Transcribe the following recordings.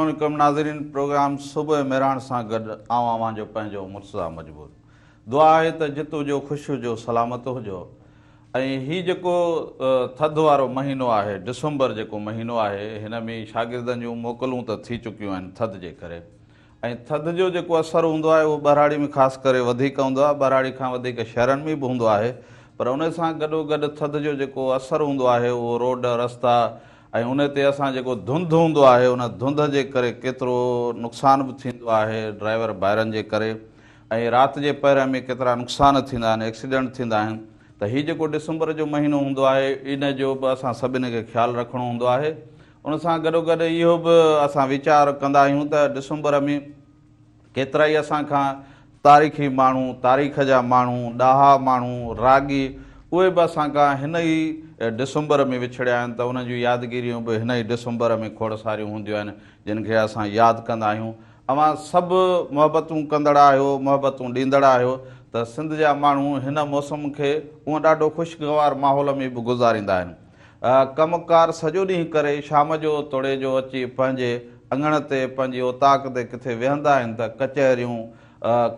عليڪم ناظرين پروگرام صبح مهراڻ سان گڏ آئون اوهان جو پنهنجو مرتضيٰ مجبور. دعا آهي ته جت هجو خوش هجو سلامت هجو ۽ هي جيڪو ٿڌ وارو مهينو آهي ڊسمبر جيڪو مهينو آهي هن ۾ شاگردن جون موڪلون ته ٿي چڪيون آهن ٿڌ جي ڪري ۽ ٿڌ جو جيڪو اثر هوندو آهي اهو ٻهراڙي ۾ خاص ڪري وڌيڪ هوندو آهي ٻهراڙي کان وڌيڪ شهرن ۾ به هوندو آهي پر ان سان گڏو گڏ ٿڌ جو جيڪو اثر هوندو آهي اهو روڊ رستا ۽ ان تي اسان جيڪو ڌنڌ هوندو آهي ان ڌنڌ جي ڪري ڪيترو نقصان به ٿيندو آهي ڊرائيور ڀائرن جي ڪري ۽ رات جي پهر ۾ ڪيترا نقصان ٿيندا آهن ايڪسيڊنٽ ٿيندا آهن ته هي جيڪو ڊسمبر جو مهينو هوندو آهي ان جو به اسان سڀني کي خيال رکڻو هوندو آهي ان سان گڏو گڏ اهو به اسان ويچار ڪندا آهيون ته ڊسمبر ۾ ڪيترائي اسان کان تاريخي ماڻهو، تاريخ جا ماڻهو، ڏاها ماڻهو، راڳي، اهي به اسان کان هن ئي ڊسمبر ۾ وڇڙيا آهن ته انهن جون يادگيريون به هن ئي ڊسمبر ۾ کوڙ ساريون هونديون آهن، جن کي اسان ياد ڪندا آهيون. اوهان سڀ محبتون ڪندڙ آهيو، محبتون ڏيندڙ آهيو ته سنڌ جا ماڻهو هن موسم کي اونء ڏاڍو خوشگوار ماحول ۾ به گذاريندا آهن. ڪم ڪار سڄو ڏينهن ڪري شام جو توڙي جو اچي پنهنجي اڱڻ تي پنهنجي اوطاق تي ڪٿي ويهندا آهن ته ڪچهريون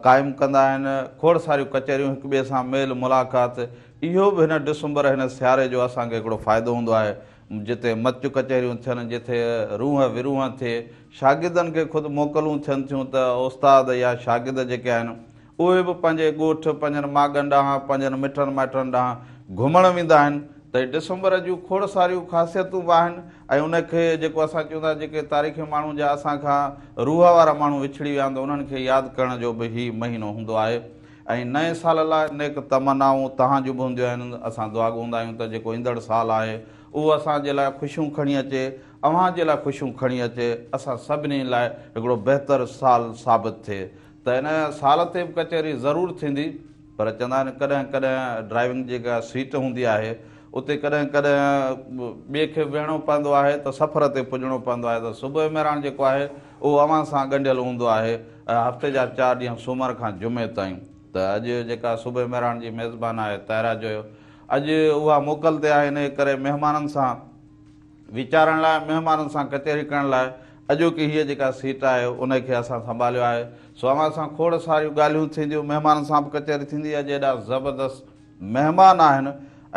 قائم ڪندا آهن کوڙ ساريون ڪچهريون هڪ ٻئي سان ميل ملاقات اهو به هن ڊسمبر هن سياري جو اسان کي هڪڙو فائدو هوندو آهي جتي مچ ڪچهريون ٿين جتي روح وروح ٿئي شاگردن کي خود موڪلون ٿين ٿيون ته استاد يا شاگرد جيڪي آهن اهي به پنهنجي ڳوٺ، پنهنجن ماڳن ڏانهن، پنهنجن مٽن مائٽن ڏانهن گهمڻ ويندا آهن ته ڊسمبر جون کوڙ ساريون خاصيتون به آهن ۽ ان کي جيڪو اسان چون ٿا جيڪي تاريخي ماڻهو جا اسان کان روح وارا ماڻهو وڇڙي ويا آهن ته انهن کي ياد ڪرڻ جو به هي مهينو هوندو آهي ۽ نئين سال لاء نيڪ تمنائون توهان جون به هونديون آهن اسان دعاگو هوندا آهيون ته جيڪو ايندڙ سال آهي اهو اسان جي لاء خوشيون کڻي اچي اوهان جي لاء خوشيون کڻي اچي اسان سڀني لاء هڪڙو بهتر سال ثابت ٿئي ته ان سال تي به ڪچهري ضرور ٿيندي پر چوندا آهن ڪڏهن ڪڏهن ڊرائيونگ جيڪا سيٽ هوندي آهي اتي ڪڏهن ڪڏهن ٻئي کي ويهڻو پوندو آهي ته سفر تي پڄڻو پوندو آهي ته صبح مهراڻ جيڪو آهي اهو اوهان سان ڳنڍيل هوندو آهي هفتي جا چار ڏينهن سومر کان جمعي تائين ته اڄ جيڪا صبح مهراڻ جي ميزبان آهي طاهره جويو اڄ اها موڪل تي آهي انهي ڪري مهمانن سان ويچارڻ لاء، مهمانن سان ڪچهري ڪرڻ لاء اڄوڪي هيء جيڪا سيٽ آهي، ان کي اسان سنڀاليو آهي. سو اوهان سان کوڙ ساريون ڳالهيون ٿينديون، مهمانن سان به ڪچهري ٿيندي. اڄ ايڏا زبردست مهمان آهن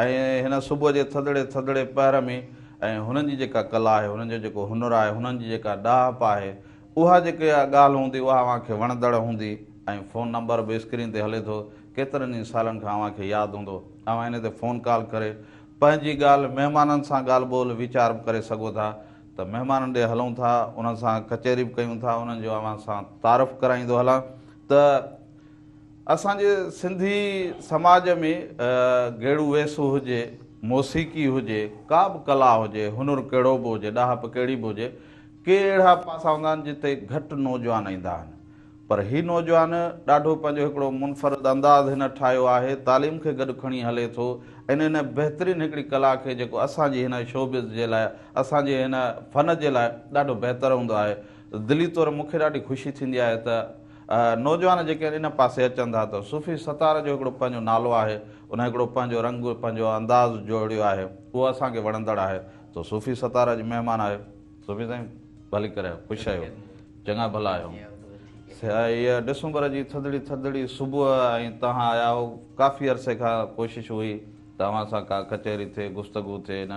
۽ هن صبح جي ٿڌڙي ٿڌڙي پهر ۾ ۽ هنن جي جيڪا ڪلا آهي، هنن جو جيڪو هنر آهي، هنن جي جيڪا ڏاهپ آهي، اها جيڪا ڳالهه هوندي، اها اوهان کي وڻندڙ هوندي ۽ فون نمبر به اسڪرين تي هلي ٿو، ڪيترن ئي سالن کان اوهان کي ياد هوندو. اوهان ان تي فون ڪال ڪري پنهنجي ڳالهه مهمانن سان ڳالهه ٻولهه ويچار به ڪري سگهو ٿا ته مهمانن ڏي هلون ٿا انهن سان ڪچهري به ڪيون ٿا انهن جو اوهان سان تعارف ڪرائيندو هلان ته اسان جي سنڌي سماج ۾ گيڙو ويس هجي موسيقي هجي ڪا به ڪلا هجي هنر ڪهڙو به هجي ڏاهپ ڪهڙي به هجي ڪي اهڙا پاسا هوندا آهن جتي گهٽ نوجوان ايندا آهن پر هي نوجوان ڏاڍو پنهنجو هڪڙو منفرد انداز هن ٺاهيو آهي، تعليم کي گڏ کڻي هلي ٿو ۽ هن بهترين هڪڙي ڪلا کي جيڪو اسان جي هن شوبز جي لاء اسان جي هن فن جي لاء ڏاڍو بهتر هوندو آهي. دلي طور مون کي ڏاڍي خوشي ٿيندي آهي ته نوجوان جيڪي آهن ان پاسي اچن ٿا ته صوفي ستار جو هڪڙو پنهنجو نالو آهي، ان هڪڙو پنهنجو رنگ پنهنجو انداز جوڙيو آهي اهو اسان کي وڻندڙ آهي ته صوفي ستار اڄ مهمان آهي. صوفي سائين ڀلي ڪري آيو خوش آهيو چڱا ڀلا آهيو هيء ڊسمبر جي ٿڌڙي ٿڌڙي صبح ۽ توهان آيا آهو ڪافي عرصي کان ڪوشش هئي ته اوهان سان ڪا ڪچهري ٿئي گفتگو ٿئي ان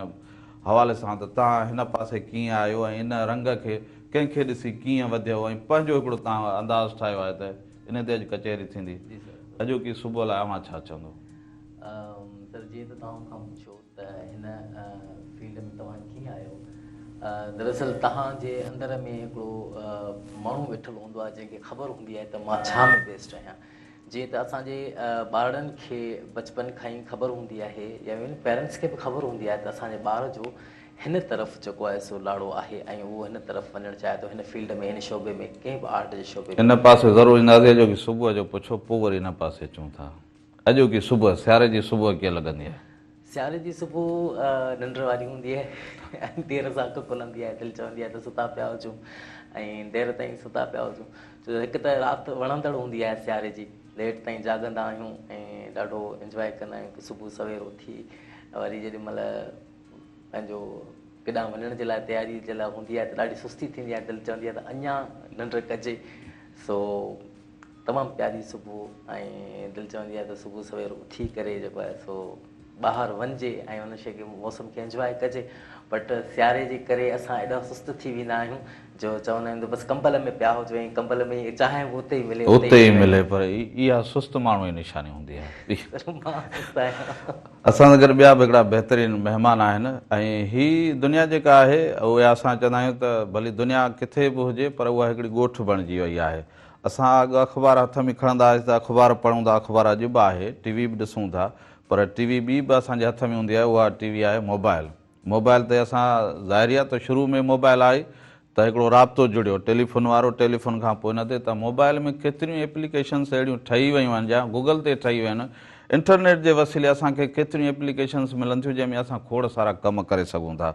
حوالي سان ته توهان هن پاسي ڪيئن آيو ۽ ان رنگ کي ڪنهن کي ڏسي ڪيئن وڌيو ۽ پنهنجو هڪڙو توهان انداز ٺاهيو آهي ته ان تي اڄ ڪچهري ٿيندي اڄوڪي صبح لاء اوهان ڇا چوندو؟ سر جيئن ته توهان مون کان پڇيو ته هن فيلڊ ۾ توهان ڪيئن آيو؟ دراصل توهان جي اندر ۾ هڪڙو ماڻهو ويٺل هوندو آهي جنهن کي خبر هوندي آهي ته مان ڇا ۾ بيسٽ آهيان. جيئن ته اسان جي ٻارڙن کي بچپن کان ئي خبر هوندي آهي يا ايون پيرنٽس کي به خبر هوندي آهي ته اسان جي ٻار جو هن طرف جيڪو آهي سو لاڙو آهي ۽ اهو هن طرف وڃڻ چاهي ٿو هن فيلڊ ۾ هن شعبي ۾ ڪنهن به آرٽ جي شعبي ۾. ان پاسي ضرور اينداسين اڄوڪي صبح جو پڇو پوء وري هن پاسي اچون ٿا. اڄوڪي صبح سياري جي صبح ڪيئن لڳندي آهي؟ سياري جي صبح ننڊ واري هوندي آهي ۽ دير سان اک کلندي آهي دل چوندي آهي ته ستا پيا هجون ۽ دير تائين ستا پيا هجون ڇو جو هڪ ته رات وڻندڙ هوندي آهي سياري جي ليٽ تائين جاڳندا آهيون ۽ ڏاڍو انجواء ڪندا آهيون ته صبح سوير اٿي وري جيڏي مهل پنهنجو ڪيڏانهن وڃڻ جي لاء تياري جي لاء هوندي آهي ته ڏاڍي سستي ٿيندي آهي دل چوندي آهي ته اڃا ننڊ ڪجي سو تمام پياري صبح ۽ دل چوندي آهي ته صبح سوير اٿي ڪري جيڪو آهي سو ٻاهر وڃجي ۽ ان شي کي موسم کي انجواء ڪجي بٽ سياري جي ڪري اسان ايڏا سست ٿي ويندا آهيون جو چوندا آهيون ته بس ڪمبل ۾ پيا هجو ۽ ڪمبل ۾ ئي چانهه به اتي ئي ملي اتي ئي ملي پر اها سست ماڻهو جي نشاني هوندي آهي. مان سست آهيان. اسان سان گڏ ٻيا به هڪڙا بهترين مهمان آهن ۽ هي دنيا جيڪا آهي اها اسان چوندا آهيون ته ڀلي دنيا ڪٿي به هجي پر اها هڪڙي ڳوٺ بڻجي وئي آهي اسان اڳ اخبار هٿ ۾ کڻندا هئاسين ته اخبار پڙهون ٿا اخبار اڄ به آهي ٽي وي به ڏسون ٿا پر ٽي وي ٻي به اسان جي هٿ ۾ هوندي آهي اها ٽي وي آهي موبائل موبائل تي اسان ظاهري آهي ته شروع ۾ موبائل آئي ته هڪڙو رابطو جڙيو ٽيليفون وارو ٽيليفون کان پوء ان تي ته موبائل ۾ ڪيتريون ايپليڪيشنس اهڙيون ٺهي ويون آهن جا گوگل تي ٺهي ويون آهن انٽرنيٽ جي وسيلي اسان کي ڪيتريون ايپليڪيشنس ملن ٿيون جنهن ۾ اسان کوڙ سارا ڪم ڪري سگهون ٿا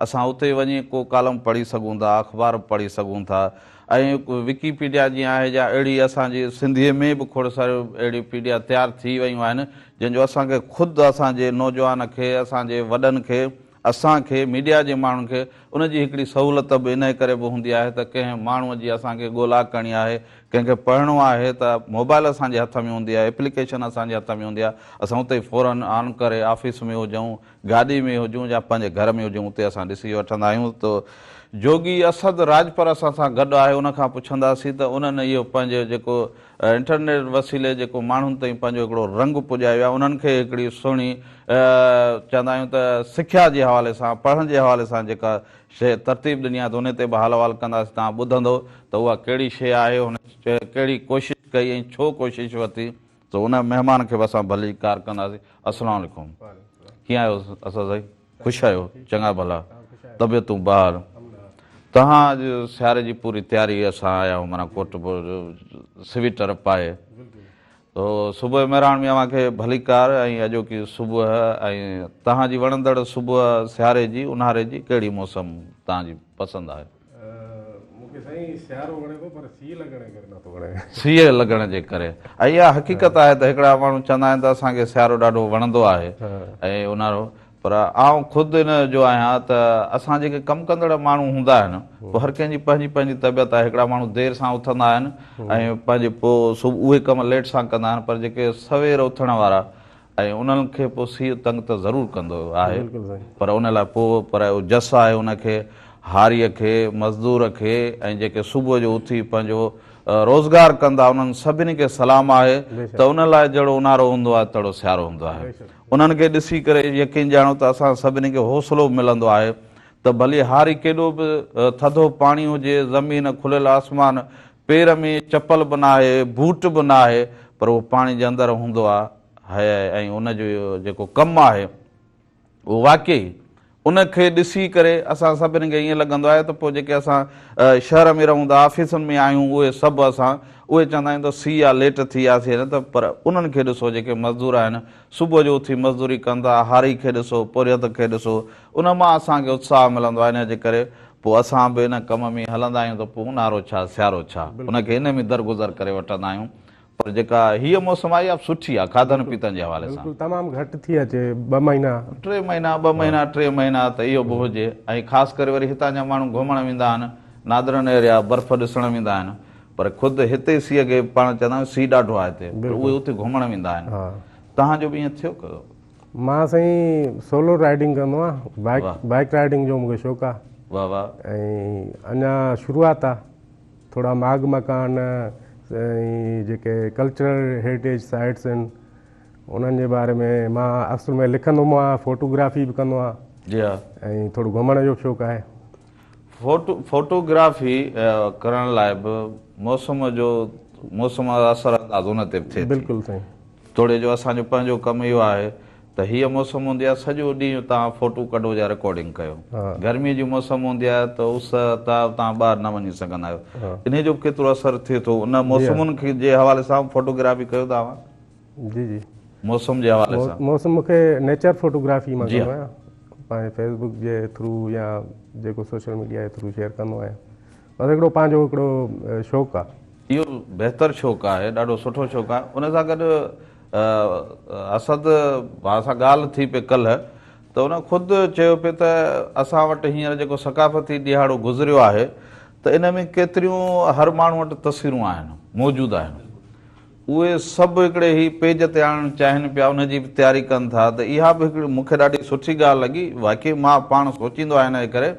اسان اتي وڃي ڪو ڪالم پڙهي سگهون ٿا اخبار به پڙهي سگهون ٿا ۽ وڪي پيڊيا جيئن آهي جا اهڙي اسان جي سنڌيء ۾ به کوڙ ساريون اهڙيون پيڊيا تيار ٿي ويون آهن جنهن جو اسان کي خود اسان جي نوجوان کي اسان جي وڏن کي اسان کي ميڊيا جي ماڻهن کي ان جي هڪڙي سهولت به انهيء ڪري به هوندي آهي ته ڪنهن ماڻهوء جي اسان کي ڳولا ڪرڻي آهي، ڪنهن کي پڙهڻو آهي ته موبائل اسان جي هٿ ۾ هوندي آهي، ايپليڪيشن اسان جي هٿ ۾ هوندي آهي، اسان اتي ئي فورن آن ڪري آفيس ۾ هجون، گاڏي ۾ هجون يا پنهنجي گهر ۾ هجون اتي اسان ڏسي وٺندا آهيون ته جوڳي اسد راڄپر اسان سان گڏ آهي ان کان پڇنداسين ته انهن اهو پنهنجو جيڪو انٽرنيٽ وسيلي جيڪو ماڻهن تائين پنهنجو هڪڙو رنگ پڄايو آهي انهن کي هڪڙي سهڻي چوندا آهيون ته سکيا جي حوالي سان پڙهڻ جي حوالي سان جيڪا شيء ترتيب ڏني آهي ته ان تي به حال احوال ڪنداسين توهان ٻڌندو ته اها ڪهڙي شيء آهي هن ڪهڙي ڪوشش ڪئي ۽ ڇو ڪوشش ورتي ته ان مهمان کي به اسان ڀليڪار ڪنداسين السلام عليڪم ڪيئن آهيو اسد سائين خوش آهيو چڱا ڀلا طبيعتون بحال توهان اڄ سياري جي پوري تياري سان آيا آهيو معنيٰ ڪوٽ سويٽر پائي تو صبح مهراڻ ۾ اوهان کي ڀليڪار ۽ اڄوڪي صبح ۽ توهان جي وڻندڙ صبح سياري جي اونهاري جي ڪهڙي موسم توهان جي پسند آهي؟ مون کي سائين سيارو وڻي ٿو پر سيء لڳڻ جي ڪري نٿو وڻي. سيء لڳڻ جي ڪري ۽ اها حقيقت آهي ته هڪڙا ماڻهو چوندا آهن ته اسان کي سيارو ڏاڍو وڻندو آهي ۽ اونهارو پر آئون خود ان جو آهيان ته اسان جيڪي ڪم ڪندڙ ماڻهو هوندا آهن پوء هر ڪنهن جي پنهنجي پنهنجي طبيعت آهي هڪڙا ماڻهو دير سان اٿندا آهن ۽ پنهنجي پوء صبح اهي ڪم ليٽ سان ڪندا آهن پر جيڪي سوير اٿڻ وارا ۽ انهن کي پوء سيء تنگ ته ضرور ڪندو آهي پر ان لاء پوء پر اهو جس آهي ان کي هاريء کي مزدور کي ۽ جيڪي صبح جو اٿي پنهنجو روزگار ڪندا انهن سڀني کي سلام آهي ته ان لاء جهڙو اونهارو هوندو آهي تهڙو سيارو هوندو آهي انهن کي ڏسي ڪري يقين ڄاڻو ته اسان سڀني کي حوصلو به ملندو آهي ته ڀلي هاري ڪيڏو به ٿڌو پاڻي هجي، زمين، کليل آسمان، پير ۾ چپل به ناهي، بوٽ به ناهي پر اهو پاڻي جي اندر هوندو آهي ۽ ان جو جيڪو ڪم آهي اهو واقعي ان کي ڏسي ڪري اسان سڀني کي ائين لڳندو آهي ته پوء جيڪي اسان شهر ۾ رهون ٿا آفيسن ۾ آهيون اهي سڀ اسان اهي چوندا آهيون ته سي آ ليٽ ٿي وياسين نه ته پر انهن کي ڏسو جيڪي مزدور آهن صبح جو اٿي مزدوري ڪن ٿا هاري کي ڏسو پورهيت کي ڏسو ان مان اسان کي اتساهه ملندو آهي ان جي ڪري پوء اسان به ان ڪم ۾ هلندا آهيون ته پوء اونهارو ڇا سيارو ڇا ان کي ان ۾ درگذر ڪري وٺندا آهيون پر جيڪا هيء موسم آهي اها به سٺي آهي کاڌن پيتن جي حوالي سان. بلڪل تمام گهٽ ٿي اچي ٻه مهينا. ٽي مهينا ٻه مهينا ٽي مهينا ته اهو به هجي ۽ خاص ڪري وري هتان جا ماڻهو گهمڻ ويندا آهن نادرن ايريا برف ڏسڻ ويندا آهن پر خود هتي سيء کي پاڻ چوندا آهيون سيء ڏاڍو آهي هتي پر اهي اتي گهمڻ ويندا آهن توهان جو به ائين ٿيو ڪيو. مان سائين سولو رائيڊنگ ڪندو آهيان بائيڪ بائيڪ رائيڊنگ جو مونکي شوق آهي واه واه ۽ اڃا شروعات آهي. ٿورا ماڳ مڪان ۽ جيڪي ڪلچرل هيريٽيج سائيٽس آهن انهن جي باري ۾ مان اصل ۾ لکندو به آهيان فوٽوگرافي به ڪندو آهيان جي ها ۽ ٿورو گهمڻ جو به شوق آهي. فوٽو فوٽوگرافي ڪرڻ لاء به موسم جو موسم جو اثر انداز ان تي به ٿئي ٿي. بلڪل سائين. توڙي جو اسان جو پنهنجو ڪم اهو آهي ته هيء موسم هوندي آهي سڄو ڏينهن توهان فوٽو ڪڍو يا رڪارڊنگ ڪيو. گرميء جي موسم هوندي آهي ته اس تاء توهان ٻاهر نه وڃي سگهندا آهيو. انهيء جو به ڪيترو اثر ٿئي ٿو. ان موسمن جي حوالي سان به فوٽوگرافي ڪيو ٿا اوهان؟ جي جي. موسم جي حوالي سان. موسم مون کي نيچر فوٽوگرافي مان ڪندو آهيان. پنهنجي فيس بڪ جي ٿرو يا جيڪو سوشل ميڊيا جي ٿرو شيئر ڪندو آهيان. بس هڪڙو پنهنجو هڪڙو شوق آهي. اهو بهتر شوق آهي، ڏاڍو سٺو شوق آهي. ان سان گڏ اسد ڀاء سان ڳالهه ٿي پئي ڪلهه ته ان خود چيو پئي ته اسان وٽ هينئر جيڪو ثقافتي ڏهاڙو گذريو آهي ته ان ۾ ڪيتريون هر ماڻهو وٽ تصويرون آهن موجود آهن اهي سڀ هڪڙي هي پيج تي آڻڻ چاهين پيا ان جي به تياري ڪن ٿا ته اها به هڪڙي مون کي ڏاڍي سٺي ڳالهه لڳي واقعي مان پاڻ سوچيندو آهيان ان جي ڪري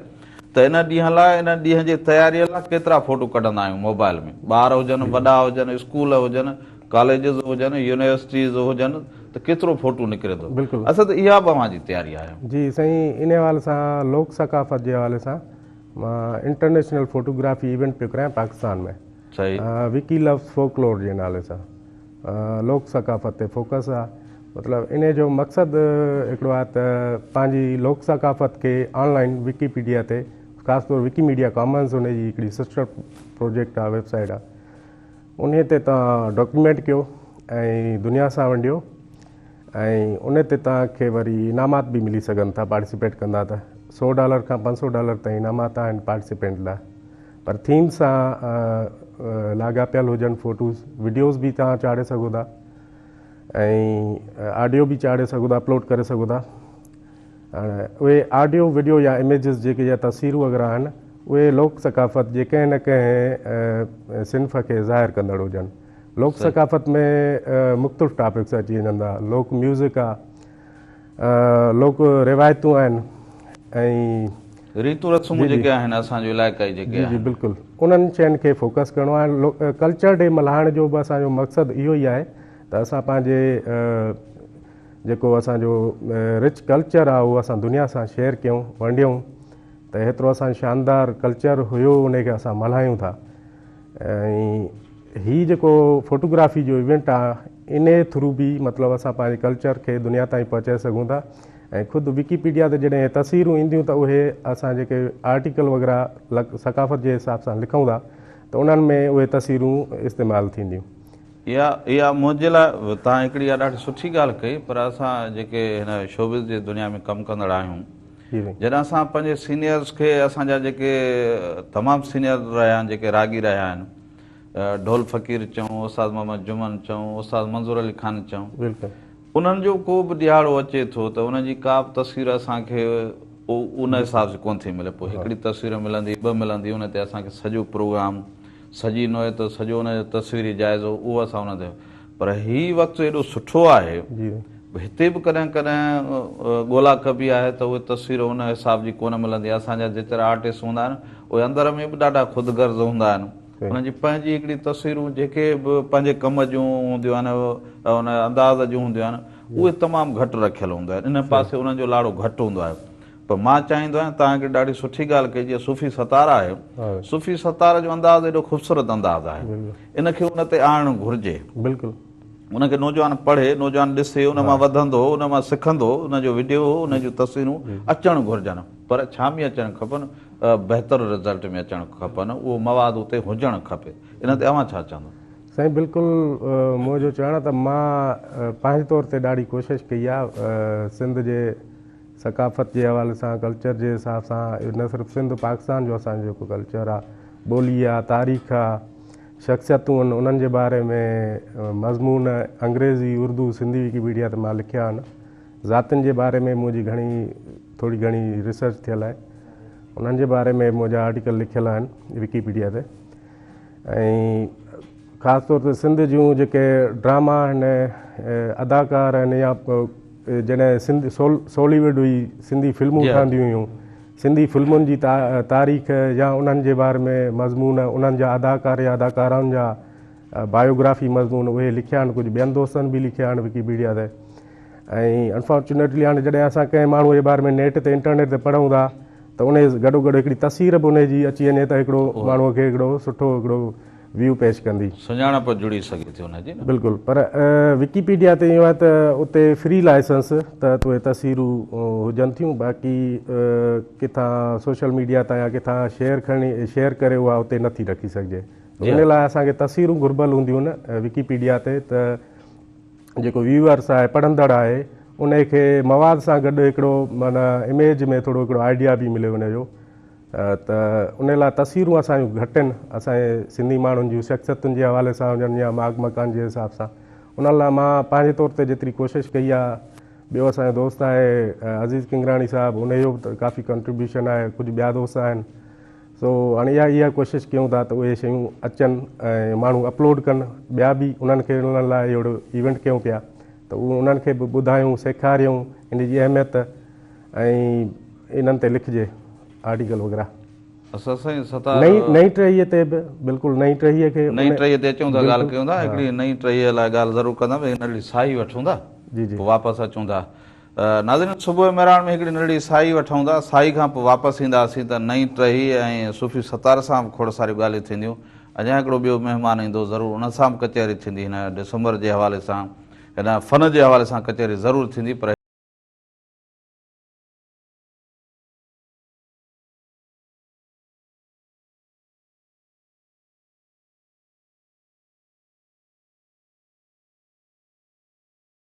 ته ان ڏينهن لاء ان ڏينهن جي تياري لاء ڪيترا فوٽو ڪڍندا آهيون موبائل ۾ ٻار هجن وڏا هجن اسڪول هجن ڪاليجز هجن يونيورسٽيز هجن ته ڪيترو فوٽو نڪري ٿو بلڪل اصل ته اها به اوهان جي تياري آهي. جي سائين ان حوالي سان لوڪ ثقافت جي حوالي سان مان انٽرنيشنل فوٽوگرافي ايونٽ پيو ڪرايان پاڪستان ۾ صحيح. وڪي لوز فوڪلور جي نالي سان لوڪ ثقافت تي فوڪس آ مطلب انهي جو مقصد هڪڙو آ ته پنهنجي لوڪ ثقافت کي آن لائن وڪيپيڊيا تي خاص طور وڪي ميڊيا ڪامنز انهي جي هڪڙي سسٽر پروجيڪٽ آ ويب سائيٽ آ انهي تي توهان ڊاڪيومينٽ ڪيو ۽ دنيا سان ونڊيو ۽ ان تي توهان کي وري انعامات به ملي سگهن ٿا پارٽيسپيٽ ڪندا ته سو ڊالر کان 500 ڊالر تائين انعامات آهن پارٽيسپينٽ لاء پر ٿيم سان لاڳاپيل هجن فوٽوز وڊيوز به توهان چاڙهي سگهو ٿا ۽ آڊيو به چاڙهي سگهو ٿا اپلوڊ ڪري سگهو ٿا هاڻي اهي آڊيو وڊيو يا اميجز جيڪي يا تصويرون وغيره آهن اهي لوڪ ثقافت جي ڪنهن نه ڪنهن صنف کي ظاهر ڪندڙ هجن. لوڪ ثقافت ۾ مختلف ٽاپڪس اچي وڃن ٿا. لوڪ ميوزڪ آ، لوڪ روايتون آهن ۽. ريتون رسمون جيڪي آهن اسان جون علائقائي جيڪي آهن. جي جي بلڪل انهن شين کي فوڪس ڪرڻو آهي. ڪلچر ڊي ملهائڻ جو به اسان جو مقصد اهو ئي آهي ته اسان پنهنجي جيڪو اسان جو رچ ڪلچر آ اهو اسان دنيا سان شيئر ڪيون ونڊيون ته هيترو اسان جو شاندار ڪلچر هيو ان کي اسان ملهايون ٿا ۽ هي جيڪو فوٽوگرافي جو ايونٽ آ ان ٿرو به مطلب اسان پنهنجي ڪلچر کي دنيا تائين پهچائي سگهون ٿا ۽ خود وڪيپيڊيا تي جڏهن تصويرون اينديون ته اهي اسان جيڪي آرٽيڪل وغيره ثقافت جي حساب سان لکون ٿا ته انهن ۾ اهي تصويرون استعمال ٿينديون. اها اها منهنجي لاء توهان هڪڙي اها ڏاڍي سٺي ڳالهه ڪئي پر اسان جيڪي هن شوبز جي دنيا ۾ ڪم ڪندڙ آهيون جڏهن اسان پنهنجي سينيئرز کي اسان جا جيڪي تمام سينيئر رهيا آهن جيڪي راڳي رهيا آهن ڍول فقير چئون استاد محمد جمن چئون استاد منظور علي خان چئون انهن جو ڪو به ڏهاڙو اچي ٿو ته انهن جي ڪا به تصوير اسان کي ان حساب سان ڪونه ٿي ملي پوء هڪڙي تصوير ملندي ٻه ملندي ان تي اسان کي سڄو پروگرام سڄي نوعيت سڄو ان جو تصويري جائزو اهو اسان ان تي پر هي وقت ايڏو سٺو آهي هتي به ڪڏهن ڪڏهن ڳولا ڪبي آهي ته اهي تصوير ان حساب جي ڪونه ملندي آهي اسان جا جيترا آرٽسٽ هوندا آهن اهي اندر ۾ به ڏاڍا خود غرض هوندا آهن انهن جي پنهنجي هڪڙي تصويرون جيڪي به پنهنجي ڪم جون هونديون آهن ان انداز جون هونديون آهن اهي تمام گهٽ رکيل هونديون آهن ان پاسي انهن جو لاڙو گهٽ هوندو آهي پر مان چاهيندو آهيان توهان هڪڙي ڏاڍي سٺي ڳالهه ڪئي جيئن صوفي ستار آهي صوفي ستار جو انداز ايڏو خوبصورت انداز آهي ان کي ان تي آڻڻ گهرجي بلڪل ان کي نوجوان پڙهي نوجوان ڏسي ان مان وڌندو ان مان سکندو ان جو وڊيو ان جون تصويرون اچڻ گهرجن پر ڇا ۾ اچڻ کپن بهتر رزلٽ ۾ اچڻ کپن اهو مواد اتي هجڻ کپي ان تي اوهان ڇا چوندو؟ سائين بلڪل منهنجو چوڻ ته مان پنهنجي طور تي ڏاڍي ڪوشش ڪئي آهي سنڌ جي ثقافت جي حوالي سان ڪلچر جي حساب سان نه صرف سنڌ پاڪستان جو اسان جو جيڪو ڪلچر آ ٻولي آ تاريخ آ شخصيتون آهن انهن جي باري ۾ مضمون انگريزي اردو سنڌي وڪيپيڊيا تي مان لکيا آهن ذاتين جي باري ۾ منهنجي گهڻي ٿوري گهڻي ريسرچ ٿيل آهي انهن جي باري ۾ منهنجا آرٽيڪل لکيل آهن وڪيپيڊيا تي ۽ خاص طور تي سنڌ جون جيڪي ڊراما آهن اداڪار آهن يا جڏهن سنڌ سوليوڊ هئي سنڌي فلمون ٺهنديون هيون سنڌي فلمن جي تاريخ يا انهن جي باري ۾ مضمون انهن جا اداڪار يا اداڪارائن جا بايوگرافي مضمون اهي لکيا آهن ڪجهه ٻين دوستن به لکيا آهن وڪيپيڊيا تي ۽ انفارچونيٽلي هاڻي جڏهن اسان ڪنهن ماڻهوء جي باري ۾ نيٽ تي انٽرنيٽ تي پڙهون ٿا ته ان جي گڏو گڏ هڪڙي تصوير به ان جي اچي وڃي ته هڪڙو ماڻهوء کي هڪڙو سٺو هڪڙو ويو پيش ڪندي. سڃاڻپ جڙي سگهي ٿي ان جي نه. بلڪل پر وڪيپيڊيا تي اهو آهي ته اتي فري لائسنس تحت اهي تصويرون هجن ٿيون باقي ڪٿان سوشل ميڊيا تان يا ڪٿان شيئر کڻي شيئر ڪري اها اتي نٿي رکي سگهجي ان لاء اسان کي تصويرون گهربل هونديون آهن وڪيپيڊيا تي ته جيڪو ويوئرس آهي پڙهندڙ آهي ان کي مواد سان گڏ هڪڙو معنيٰ اميج ۾ ٿورو هڪڙو آئيڊيا به ملي ان جو ته ان لاء تصويرون اسان جون گهٽ آهن اسان جي سنڌي ماڻهن جون شخصيتن جي حوالي سان هجن يا ماڳ مڪان جي حساب سان ان لاء مان پنهنجي طور تي جيتري ڪوشش ڪئي آهي ٻيو اسان جو دوست آهي عزيز ڪنگراڻي صاحب ان جو به ڪافي ڪنٽريبيوشن آهي ڪجهه ٻيا دوست آهن سو هاڻي اها اها ڪوشش ڪيون ٿا ته اهي شيون اچن ۽ ماڻهو اپلوڊ ڪن ٻيا به انهن کي انهن لاء اهڙو ايونٽ ڪيون پيا ته اهو انهن کي به ٻڌايون سيکاريون ان جي اهميت ۽ انهن تي لکجي آرٽيڪل وغيره. اسان سائين ستار. نئين نئين ٽهيء تي به بلڪل نئين ٽهيء کي. نئين ٽهيء تي اچون ٿا ڳالهه ڪيون ٿا هڪڙي نئين ٽهيء لاء ڳالهه ضرور ڪندا هڪ ننڍڙي ساهي وٺون ٿا جي جي پوء واپس اچون ٿا ناظرين صبح مهراڻ ۾ هڪڙي ننڍڙي ساهي وٺون ٿا ساهي کان پوء واپس اينداسين ته نئين ٽهي ۽ صوفي ستار سان به کوڙ ساريون ڳالهيون ٿينديون اڃا هڪڙو ٻيو مهمان ايندو ضرور ان سان به ڪچهري ٿيندي هن ڊسمبر جي حوالي سان هن فن جي حوالي سان ڪچهري ضرور ٿيندي پر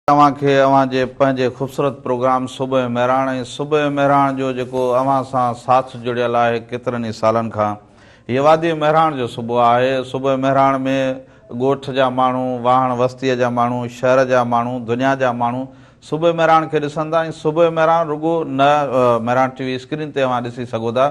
اوهان کي اوهان جي پنهنجي خوبصورت پروگرام صبح مهراڻ ۽ صبح مهراڻ جو جيڪو اوهان سان ساٿ جڙيل آهي ڪيترن ئي سالن کان هيء وادي مهراڻ جو صبح آهي صبح مهراڻ ۾ ڳوٺ جا ماڻهو واهڻ وستيء جا ماڻهو شهر جا ماڻهو دنيا جا ماڻهو صبح مهراڻ کي ڏسن ٿا ۽ صبح مهراڻ رڳو نه مهراڻ ٽي وي اسڪرين تي اوهان ڏسي سگهو ٿا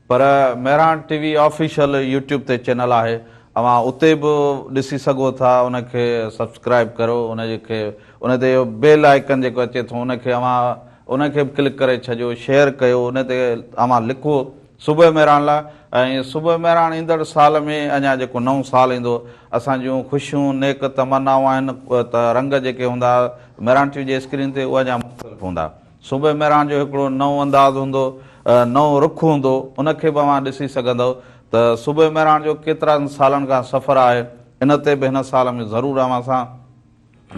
پر Mehran T V official YouTube تي چينل آهي اوهان اتي به ڏسي سگهو ٿا ان کي سبسڪرائب ڪريو ان کي ان تي اهو بيل آئيڪن جيڪو اچي ٿو ان کي اوهان ان کي به ڪلڪ ڪري ڇڏيو شيئر ڪيو ان تي اوهان لکو صبح مهراڻ لاء ۽ صبح مهراڻ ايندڙ سال ۾ اڃا جيڪو نئون سال ايندو اسان جون خوشيون نيڪ تمنائون آهن ته رنگ جيڪي هوندا مهراڻ ٽي وي جي اسڪرين تي اهي اڃا مختلف هوندا صبح مهراڻ جو هڪڙو نئون انداز هوندو، نئون رخ هوندو، ان کي به اوهان ڏسي سگهندؤ ته صبح مهراڻ جو ڪيترن سالن کان سفر آهي، ان تي به هن سال ۾ ضرور اوهان سان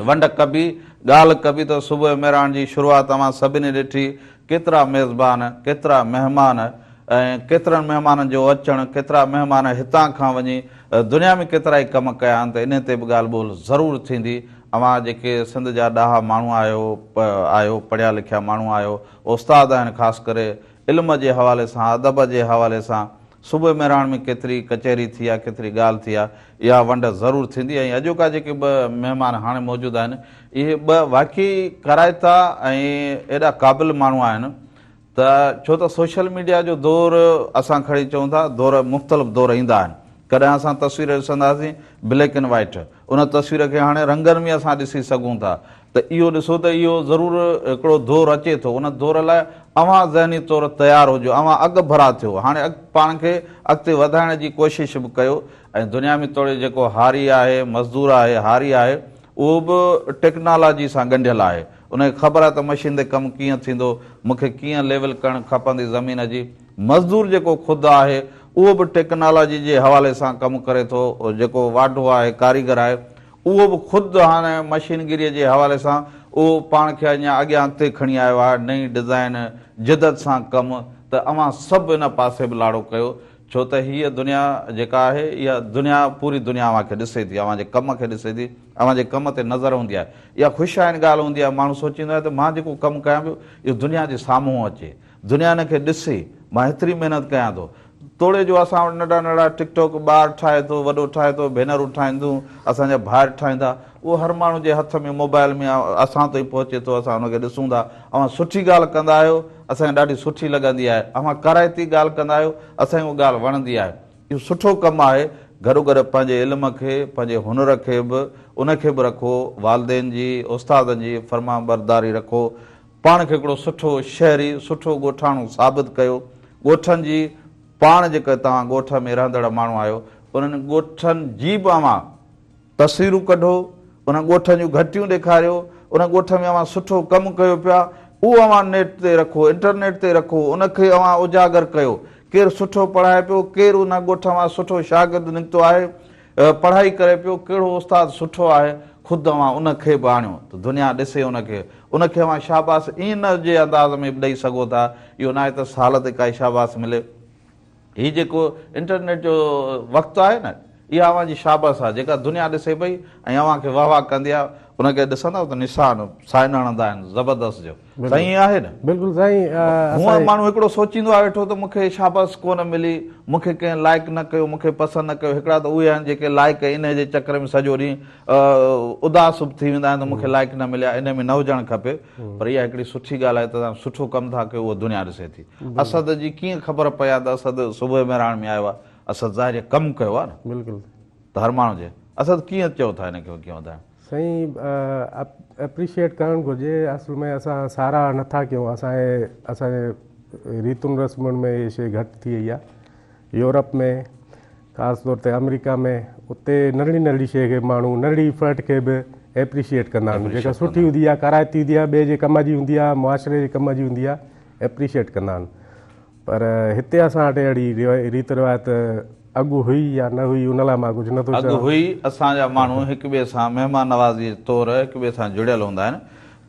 ونڊ ڪبي، ڳالهه ڪبي ته صبح مهراڻ جي شروعات اوهان سڀني ڏٺي، ڪيترا ميزبان، ڪيترا مهمان ۽ ڪيترن مهمانن جو اچڻ، ڪيترا مهمان هتان کان وڃي دنيا ۾ ڪيترائي ڪم ڪيا آهن ته انهي تي به ڳالهه ٻولهه ضرور ٿيندي. اوهان جيڪي سنڌ جا ڏاها ماڻهو آهيو آهيو پڙهيا لکيا ماڻهو آهيو استاد آهن خاص ڪري علم جي حوالي سان ادب جي حوالي سان صبح مهراڻ ۾ ڪيتري ڪچهري ٿي آهي ڪيتري ڳالهه ٿي آهي اها ونڊ ضرور ٿيندي ۽ اڄوڪا جيڪي ٻه مهمان هاڻي موجود آهن اهي ٻه واقعي ڪارائتا ۽ ايڏا قابل ماڻهو آهن ته ڇو ته سوشل ميڊيا جو دور اسان کڻي چئون ٿا دور مختلف دور ايندا آهن ڪڏهن اسان تصوير ڏسنداسين بليڪ اينڊ وائيٽ ان تصوير کي هاڻي رنگن ۾ اسان ڏسي سگهون ٿا ته اهو ڏسو ته اهو ضرور هڪڙو دور اچي ٿو ان دور لاء اوهان ذهني طور تيار هجو اوهان اڳ ڀرا ٿيو هاڻي پاڻ کي اڳتي وڌائڻ جي ڪوشش به ڪيو ۽ دنيا ۾ توڙي جيڪو هاري آهي مزدور آهي هاري آهي اهو به ٽيڪنالاجي سان ڳنڍيل آهي ان کي خبر آهي ته مشين تي ڪم ڪيئن ٿيندو، مون کي ڪيئن ليول ڪرڻ کپندي زمين جي. مزدور جيڪو خود آهي اهو به ٽيڪنالاجي جي حوالي سان ڪم ڪري ٿو، جيڪو واڍو آهي، ڪاريگر آهي، اهو به خود هاڻي مشينگيريء جي حوالي سان اهو پاڻ کي اڃا اڳيان اڳتي کڻي آيو آهي، نئين ڊزائين، جدت سان ڪم ته اوهان سڀ ان پاسي به لاڙو ڪيو، ڇو ته هيء دنيا جيڪا آهي، اها دنيا پوري دنيا اوهان کي ڏسي ٿي، اوهان جي ڪم کي ڏسي ٿي، اوهان جي ڪم تي نظر هوندي آهي. اها خوش آئين ڳالهه هوندي آهي، ماڻهو سوچيندو آهي ته مان جيڪو ڪم ڪيان پيو، اهو دنيا جي سامهون اچي، دنيا ان کي ڏسي، مان هيتري محنت ڪيان ٿو. توڙي جو اسان وٽ ننڍا ننڍا ٽڪ ٽاڪ ٻار ٺاهي ٿو، وڏو ٺاهي ٿو، ڀينرون ٺاهين ٿيون، اسان جا ڀائر ٺاهين ٿا، اهو هر ماڻهو جي هٿ ۾ موبائل ۾ اسان تائين پهچي ٿو، اسان ان کي ڏسون ٿا. اوهان سٺي ڳالهه ڪندا آهيو، اسان کي ڏاڍي سٺي لڳندي آهي. اوهان ڪارائتي ڳالهه ڪندا آهيو، اسان کي اها ڳالهه وڻندي آهي. اهو سٺو ڪم آهي، گڏوگڏ پنهنجي علم کي، پنهنجي هنر کي به ان کي به رکو، والدين جي، استادن جي فرمانبرداري رکو، پاڻ کي هڪڙو سٺو شهري، سٺو ڳوٺاڻو ثابت ڪيو، ڳوٺن جي پاڻ جيڪي توهان ڳوٺ ۾ رهندڙ ماڻهو آهيو، انهن ڳوٺن جي به اوهان تصويرون ڪڍو، انهن ڳوٺن جون گهٽيون ڏيکاريو، ان ڳوٺ ۾ اوهان سٺو ڪم ڪيو پيا، اهو اوهان نيٽ تي رکو، انٽرنيٽ تي رکو، ان کي اوهان اجاگر ڪيو، ڪير سٺو پڙهائي پيو، ڪير ان ڳوٺ مان سٺو شاگرد نڪتو آهي، پڙهائي ڪري پيو، ڪهڙو استاد سٺو آهي، خود اوهان ان کي به آڻيو ته دنيا ڏسي ان کي، ان کي اوهان شاباس ان جي انداز ۾ به ڏئي سگهو ٿا، اهو ناهي ته سال تي ڪائي شاباس ملي. هي جيڪو انٽرنيٽ جو وقت آهي نه اها اوهان جي شابس آهي جيڪا دنيا ڏسي پئي ۽ اوهان کي واهه واهه ڪندي آهي ان کي ڏسندؤ ته نشان سائن هڻندا آهن زبردست جو سائين ائين آهي نه؟ بلڪل سائين. هونء ماڻهو هڪڙو سوچيندو آهي ويٺو ته مون کي شابس ڪونه ملي، مون کي ڪنهن لائيڪ نه ڪيو، مون کي پسند نه ڪيو، هڪڙا ته اهي آهن جيڪي لائيڪ ۽ انهي جي چڪر ۾ سڄو ڏينهن اداس به ٿي ويندا آهن ته مون کي لائيڪ نه مليا، انهي ۾ نه هجڻ کپي پر اها هڪڙي سٺي ڳالهه آهي ته توهان سٺو ڪم ٿا ڪيو اهو دنيا ڏسي ٿي. اسد جي ڪيئن خبر پئي آهي ته اسد صبح مهراڻ ۾ آيو آهي، اسد ظاهر آهي ڪم ڪيو آهي نه. بلڪل. ته هر ماڻهو جي اسد ڪيئن چئو ٿا هن کي ڪيئن وڌائڻ. سائين اپريشيئيٽ ڪرڻ گهرجي اصل ۾ اسان ساراهه نه ٿا ڪيون اسان جي اسان جي ريتن رسمن ۾ اهي شي گهٽ ٿي وئي آهي يورپ ۾ خاص طور تي آمريڪا ۾ اتي ننڍڙي ننڍڙي شي کي ماڻهو ننڍڙي افرٽ کي به اپريشيئيٽ ڪندا آهن جيڪا سٺي هوندي آهي ڪارائتي هوندي آهي ٻئي جي ڪم جي هوندي آهي معاشري جي ڪم جي هوندي آهي اپريشيئيٽ ڪندا آهن پر هتي اسان وٽ اهڙي ريت روايت اڳ هئي يا نه هئي ان لاء مان ڪجهه نه ٿو اڳ چوان. هئي، اسان جا ماڻهو هڪ ٻئي سان مهمان نوازيء طور هڪ ٻئي سان جڙيل هوندا آهن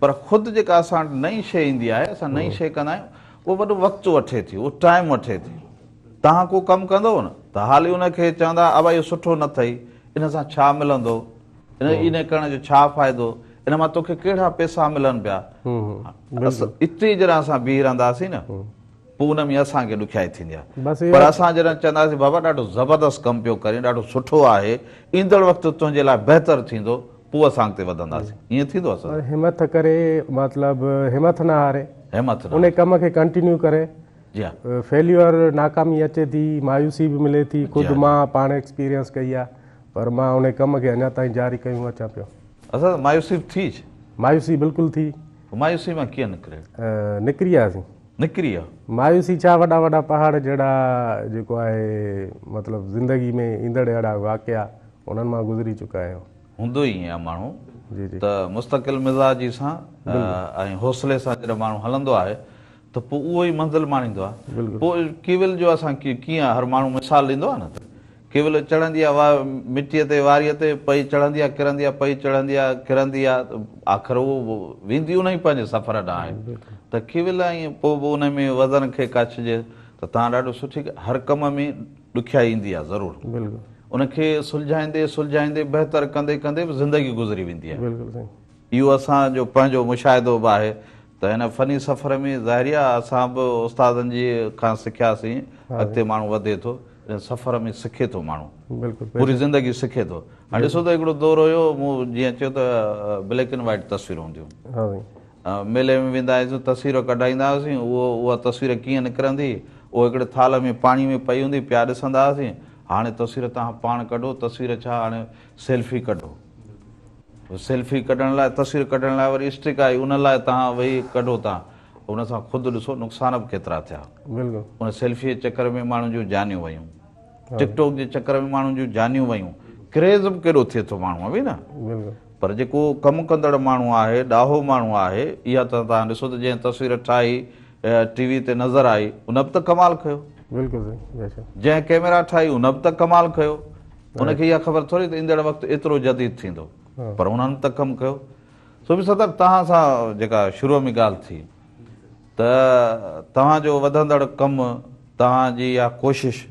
پر خود جيڪا اسان وٽ نئين شيء ايندي آهي اسان نئين شيء ڪندا آهيون اهو وڏو وقت وٺي ٿي اهو ٽائيم وٺي ٿي توهان ڪو ڪم ڪندؤ نه ته حالي ان کي چوندا ابا اهو سٺو نه اٿئي ان سان ڇا ملندو ان ان ڪرڻ جو ڇا فائدو ان مان توکي ڪهڙا پئسا ملن پيا اتي جڏهن اسان بيهي رهنداسين نه پوء ان ۾ اسان کي ڏکيائي ٿيندي آهي پر اسان جڏهن چونداسين بابا ڏاڍو زبردست ڪم پيو ڪرين ڏاڍو سٺو آهي ايندڙ وقت تنهنجي لاء بهتر ٿيندو پوء اسان اڳتي وڌنداسين ائين ٿيندو اسان همٿ ڪري مطلب همٿ نه هاري همٿ نه ان ڪم کي ڪنٽينيو ڪري جي ها فيليور ناڪامي اچي ٿي مايوسي به ملي ٿي خود مان پاڻ ايڪسپيرينس ڪئي آهي پر مان ان ڪم کي اڃا تائين جاري ڪيون اچان پيو. اسان مايوسي به ٿي. مايوسي بلڪل ٿي. مايوسي مان ڪيئن نڪري؟ نڪري آياسين. نڪري آ. مايوسي ڇا وڏا وڏا پهاڙ جهڙا جيڪو آهي مطلب زندگي ۾ ايندڙ اهڙا واقعا انهن مان گذري چڪا آهيون. هوندو ئي ائين آ ماڻهو جي جي. ته مستقل مزاجي سان ۽ حوصلي سان جڏهن ماڻهو هلندو آهي ته پوء اهو ئي منزل ماڻيندو آ. پوء ڪيول جو اسان ڪيئن هر ماڻهو مثال ڏيندو آ نه ته ڪيول چڙهندي آ مٽيء تي واريء تي پئي چڙهندي آ ڪرندي آ پئي چڙهندي آ ڪرندي آ آخر اهو ويندي انهي پنهنجي سفر ڏانهن آهي ته ڪيول ائين پوء به انهي ۾ وزن کي ڪڇجي ته توهان ڏاڍو سٺي هر ڪم ۾ ڏکيائي ايندي آ ضرور ان کي سلجهائيندي سلجهائيندي بهتر ڪندي ڪندي به زندگي گذري ويندي آهي اهو اسان جو پنهنجو مشاهدو به آهي ته هن فني سفر ۾ ظاهري آ اسان به استادن جي کان سکياسين اڳتي ماڻهو وڌي ٿو ان سفر ۾ سکي ٿو ماڻهو پوري زندگي سکي ٿو هاڻي ڏسو ته هڪڙو دور هيو مون جيئن چيو ته بليڪ اينڊ وائيٽ تصويرون هونديون ميلي ۾ ويندا هياسين تصوير ڪڍائيندا هئاسين اهو اها تصوير ڪيئن نڪرندي اهو هڪڙي ٿالهه ۾ پاڻي ۾ پئي هوندي پيا ڏسندا هئاسين هاڻي تصوير توهان پاڻ ڪڍو تصوير ڇا هاڻي سيلفي ڪڍو سيلفي ڪڍڻ لاء تصوير ڪڍڻ لاء وري اسٽڪ آئي ان لاء توهان ويهي ڪڍو ٿا ان سان خود ڏسو نقصان به ڪيترا ٿيا ان سيلفي جي چڪر ۾ ماڻهن جون جانيون ويون ٽڪ ٽاڪ جي چڪر ۾ ماڻهن جون جانيون ويون ڪريز به ڪيڏو ٿئي ٿو ماڻهو ۾ نه پر جيڪو ڪم ڪندڙ ماڻهو آهي ڏاهو ماڻهو آهي اها ته توهان ڏسو ته جنهن تصوير ٺاهي ٽي وي تي نظر آئي ان به ته ڪمال ڪيو جنهن ڪيميرا ٺاهي ان به ته ڪمال ڪيو ان کي اها خبر ٿوري ته ايندڙ وقت ايترو جديد ٿيندو پر انهن ته ڪم ڪيو. صوفي صدر توهان سان جيڪا شروع ۾ ڳالهه ٿي ته توهان جو وڌندڙ ڪم توهان جي اها ڪوشش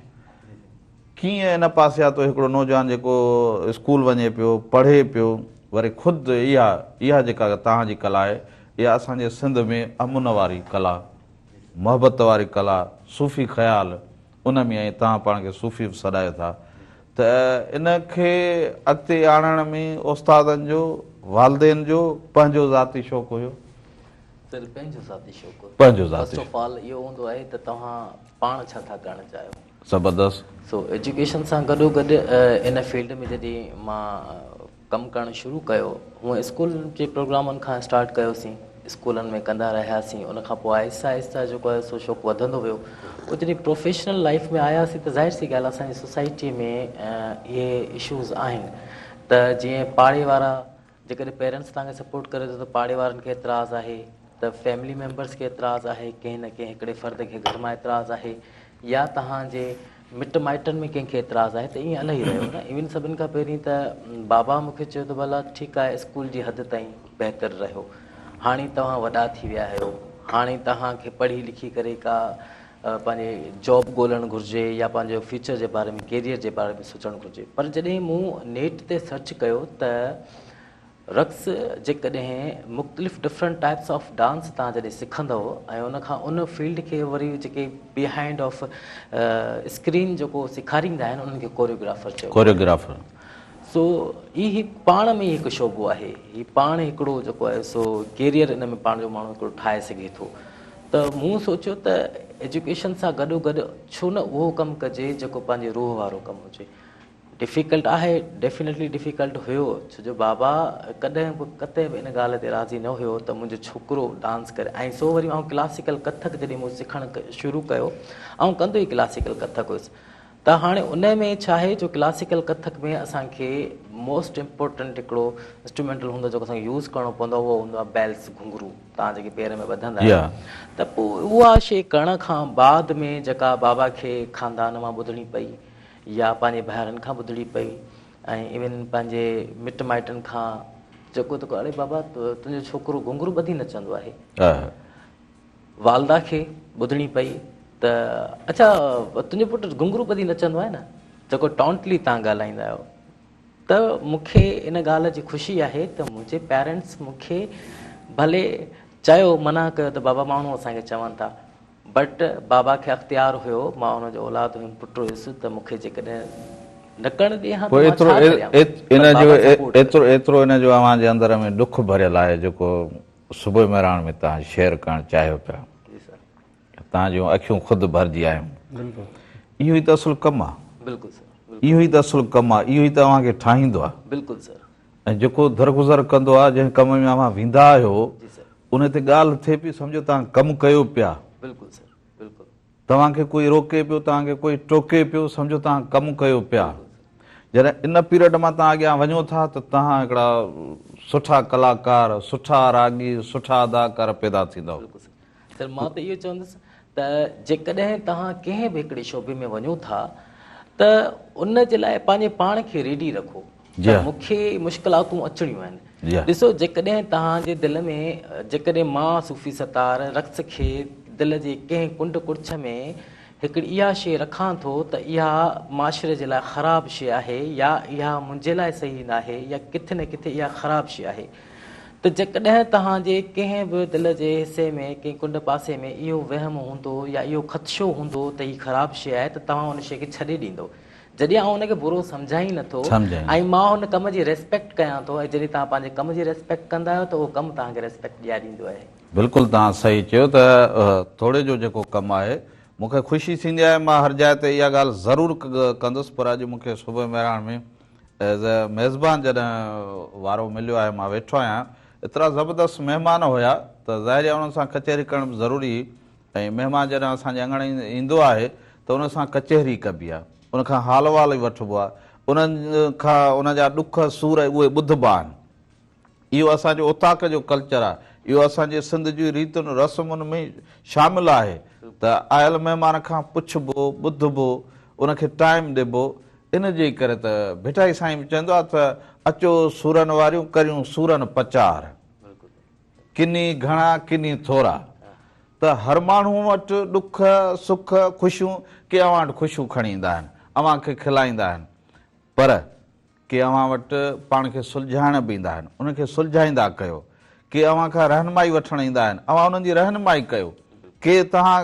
ڪيئن ان پاسي آتو هڪڙو نوجوان جيڪو اسڪول وڃي پيو پڙهي پيو وري خود اها اها جيڪا توهان جي ڪلا آهي اها اسان جي سنڌ ۾ امن واري ڪلا محبت واري ڪلا صوفي خيال ان ۾ ۽ توهان پاڻ کي صوفي به سڏايو ٿا ته ان کي اڳتي آڻڻ ۾ استادن جو، والدين جو پنهنجو ذاتي شوق هيو؟ سر پنهنجو ذاتي شوق هيو. پنهنجو ذاتي فرسٽ آف آل اهو هوندو آهي ته توهان پاڻ ڇا ٿا ڪرڻ چاهيو. زبردست. سو ايجوڪيشن سان گڏو گڏ ان فيلڊ ۾ جڏهن مان ڪم ڪرڻ شروع ڪيو. هونء اسڪول جي پروگرامن کان اسٽارٽ ڪيوسين. اسڪولن ۾ ڪندا رهياسين. ان کان پوء آهستي آهستي جيڪو آهي سو شوق وڌندو ويو. پوء جڏهن پروفيشنل لائيف ۾ آياسين ته ظاهر سي ڳالهه اسان جي سوسائٽي ۾ اهي اشوز آهن ته جيئن پاڙي وارا جيڪڏهن پيرنٽس توهان کي سپورٽ ڪري ٿو ته پاڙي وارن کي اعتراض آهي ته فيملي ميمبرس کي اعتراض آهي ڪنهن نه ڪنهن هڪڙي فرد کي گهر مان اعتراض آهي يا توهان جي مٽ مائٽن ۾ ڪنهن کي اعتراض آهي ته ائين الاهي رهيو نه ايون سڀن کان پهرين ته بابا مون کي چيو ته ڀلا ٺيڪ آهي اسڪول جي حد تائين بهتر رهيو هاڻي توهان وڏا ٿي ويا آهيو هاڻي توهان کي پڙهي لکي ڪري ڪا پنهنجي جاب ڳولڻ گهرجي يا پنهنجو فيوچر جي باري ۾ ڪيريئر جي باري ۾ سوچڻ گهرجي پر جڏهن مون نيٽ تي سرچ ڪيو ته رقص جيڪڏهن مختلف ڊفرنٽ ٽائپس آف ڊانس توهان جڏهن سکندؤ ۽ ان کان ان فيلڊ کي وري جيڪي بيهائنڊ آف اسڪرين جيڪو سيکاريندا آهن انهن کي ڪوريوگرافر چئبو آهي. ڪوريوگرافر. سو هي هڪ پاڻ ۾ ئي هڪ شعبو آهي. هي پاڻ هڪڙو جيڪو آهي سو ڪيريئر ان ۾ پاڻ جو ماڻهو هڪڙو ٺاهي سگهي ٿو. ته مون سوچيو ته ايجوڪيشن سان گڏو گڏ ڇو نه اهو ڪم ڪجي جيڪو پنهنجي روح وارو ڪم هجي. ڊفيڪلٽ آهي، ڊيفينيٽلي ڊفيڪلٽ هيو، ڇو جو بابا ڪڏهن به قطعي به ان ڳالهه تي راضي نه هيو ته منهنجو ڇوڪرو ڊانس ڪري ۽ سو وري آئون ڪلاسيڪل ڪٿڪ جڏهن مون سکڻ شروع ڪيو آئون ڪندو ئي ڪلاسيڪل ڪٿڪ هيس ته هاڻي ان ۾ ڇا آهي جو ڪلاسيڪل ڪٿڪ ۾ اسان کي موسٽ امپورٽنٽ هڪڙو انسٽرومينٽل هوندو جيڪو اسان کي يوز ڪرڻو پوندو آهي اهو هوندو آهي بيلس گهنگهرو توهان جيڪي پير ۾ ٻڌندا آهيو ته پوء اها شي ڪرڻ کان بعد ۾ جيڪا بابا کي خاندان مان ٻڌڻي پئي يا پنهنجي ڀائرن کان ٻڌڻي پئي ۽ ايون پنهنجي مٽ مائٽن کان جيڪو ته اڙي بابا تنهنجو ڇوڪرو گهنگهرو ٻڌي نچندو آهي. والده کي ٻڌڻي پئي ته اڇا تنهنجو پٽ گهنگهرو ٻڌي نچندو آهي نه جيڪو ٽانٽلي تان ڳالهائيندا آهيو ته مون کي ان ڳالهه جي خوشي آهي ته منهنجي پيرنٽس مون کي ڀلي چيو منع ڪيو ته بابا ماڻهو اسان کي چون ٿا بٽ بابا کي اختيار هيو، مان ان جو اولاد هيم، پٽ هيس ته مون کي جيڪڏهن نه ڪرڻ ڏي ها ته پوء مان ايترو ڇا ڪريان؟ ان پر جو بابا سپورٽ ڪيو. ايترو ايترو ان جو اوهان جي اندر ۾ ڏک ڀريل آهي جيڪو صبح مهراڻ ۾ توهان شيئر ڪرڻ چاهيو پيا. جي سر. توهان جون اکيون خود ڀرجي آيون. بلڪل. اهو ئي ته اصل ڪم آ. بلڪل سر. بلڪل. اهو ئي ته اصل ڪم آ. اهو ئي ته اوهان کي ٺاهيندو آ. بلڪل سر. ۽ جيڪو درگذر ڪندو آ جنهن ڪم ۾ اوهان ويندا آهيو جي سر. ان تي ڳالهه ٿئي پئي سمجهو توهان ڪم ڪيو پيا. بلڪل سر بلڪل. توهان کي ڪوئي روڪي پيو توهان کي ڪوئي ٽوڪي پيو سمجهو توهان ڪم ڪيو پيا. جڏهن ان پيريڊ مان توهان اڳيان وڃو ٿا ته توهان هڪڙا سٺا ڪلاڪار سٺا راڳي سٺا اداڪار پيدا ٿيندؤ. بلڪل سر. سر مان ته اهو چوندس ته جيڪڏهن توهان ڪنهن به هڪڙي شعبي ۾ وڃو ٿا ته ان جي لاء پنهنجي پاڻ کي ريڊي رکو ته مون کي مشڪلاتون اچڻيون آهن. ڏسو جيڪڏهن توهان جي دل ۾ جيڪڏهن مان صوفي ستار رقص کي دل جي ڪنهن ڪنڊ ڪڙڇ ۾ هڪڙي اها شيء رکان ٿو ته اها معاشري جي لاء خراب شيء آهي يا اها منهنجي لاء صحيح ناهي يا ڪٿي نه ڪٿي اها خراب شيء آهي ته جيڪڏهن توهان جي ڪنهن به دل جي حصي ۾ ڪنهن ڪنڊ پاسي ۾ اهو وهم هوندو يا اهو خدشو هوندو ته هي خراب شيء آهي ته توهان ان شيء کي ڇڏي ڏيندؤ. جڏهن آئون ان کي برو سمجهان ئي نٿو ۽ مان ان ڪم جي ريسپيڪٽ ڪيان ٿو ۽ جڏهن توهان پنهنجي ڪم جي ريسپيڪٽ ڪندا آهيو ته اهو ڪم توهان کي ريسپيڪٽ ڏياريندو آهي. بلڪل توهان صحيح چيو ته توڙي جو جيڪو ڪم آهي مون کي خوشي ٿيندي آهي مان هر جاء تي اها ڳالهه ضرور ڪندس پر اڄ مون کي صبح مهراڻ ۾ ايز اي ميزبان جڏهن وارو مليو آهي مان ويٺو آهيان ايترا زبردست مهمان هيا ته ظاهري آهي انهن سان ڪچهري ڪرڻ به ضروري هئي ۽ مهمان جڏهن اسان جي اڱڻ ايندو آهي ته ان سان ڪچهري ڪبي آهي ان کان حال احوال وٺبو آهي انهن کان ان جا ڏک سور اهي ٻڌبا آهن اهو اسان جو اوطاق جو ڪلچر آهي، اهو اسان جي سنڌ جي ريتن رسمن ۾ شامل آهي ته آيل مهمان کان پڇبو، ٻڌبو، ان کي ٽائيم ڏبو، ان جي ڪري ته ڀٽائي سائين به چوندو آهي ته اچو سورن واريون ڪريون سورن پچار، ڪني گهڻا ڪني ٿورا، ته هر ماڻهو وٽ ڏک، سک، خوشيون، ڪي اوهان وٽ خوشيون کڻي ايندا آهن، اوهان کي کلائيندا آهن پر ڪي اوهان وٽ پاڻ کي سلجهائڻ به ايندا آهن، انهن کي سلجهائيندا ڪيو. ڪي اوهان کان رهنمائي وٺڻ ايندا آهن، اوهان انهن جي رهنمائي ڪيو. ڪي توهان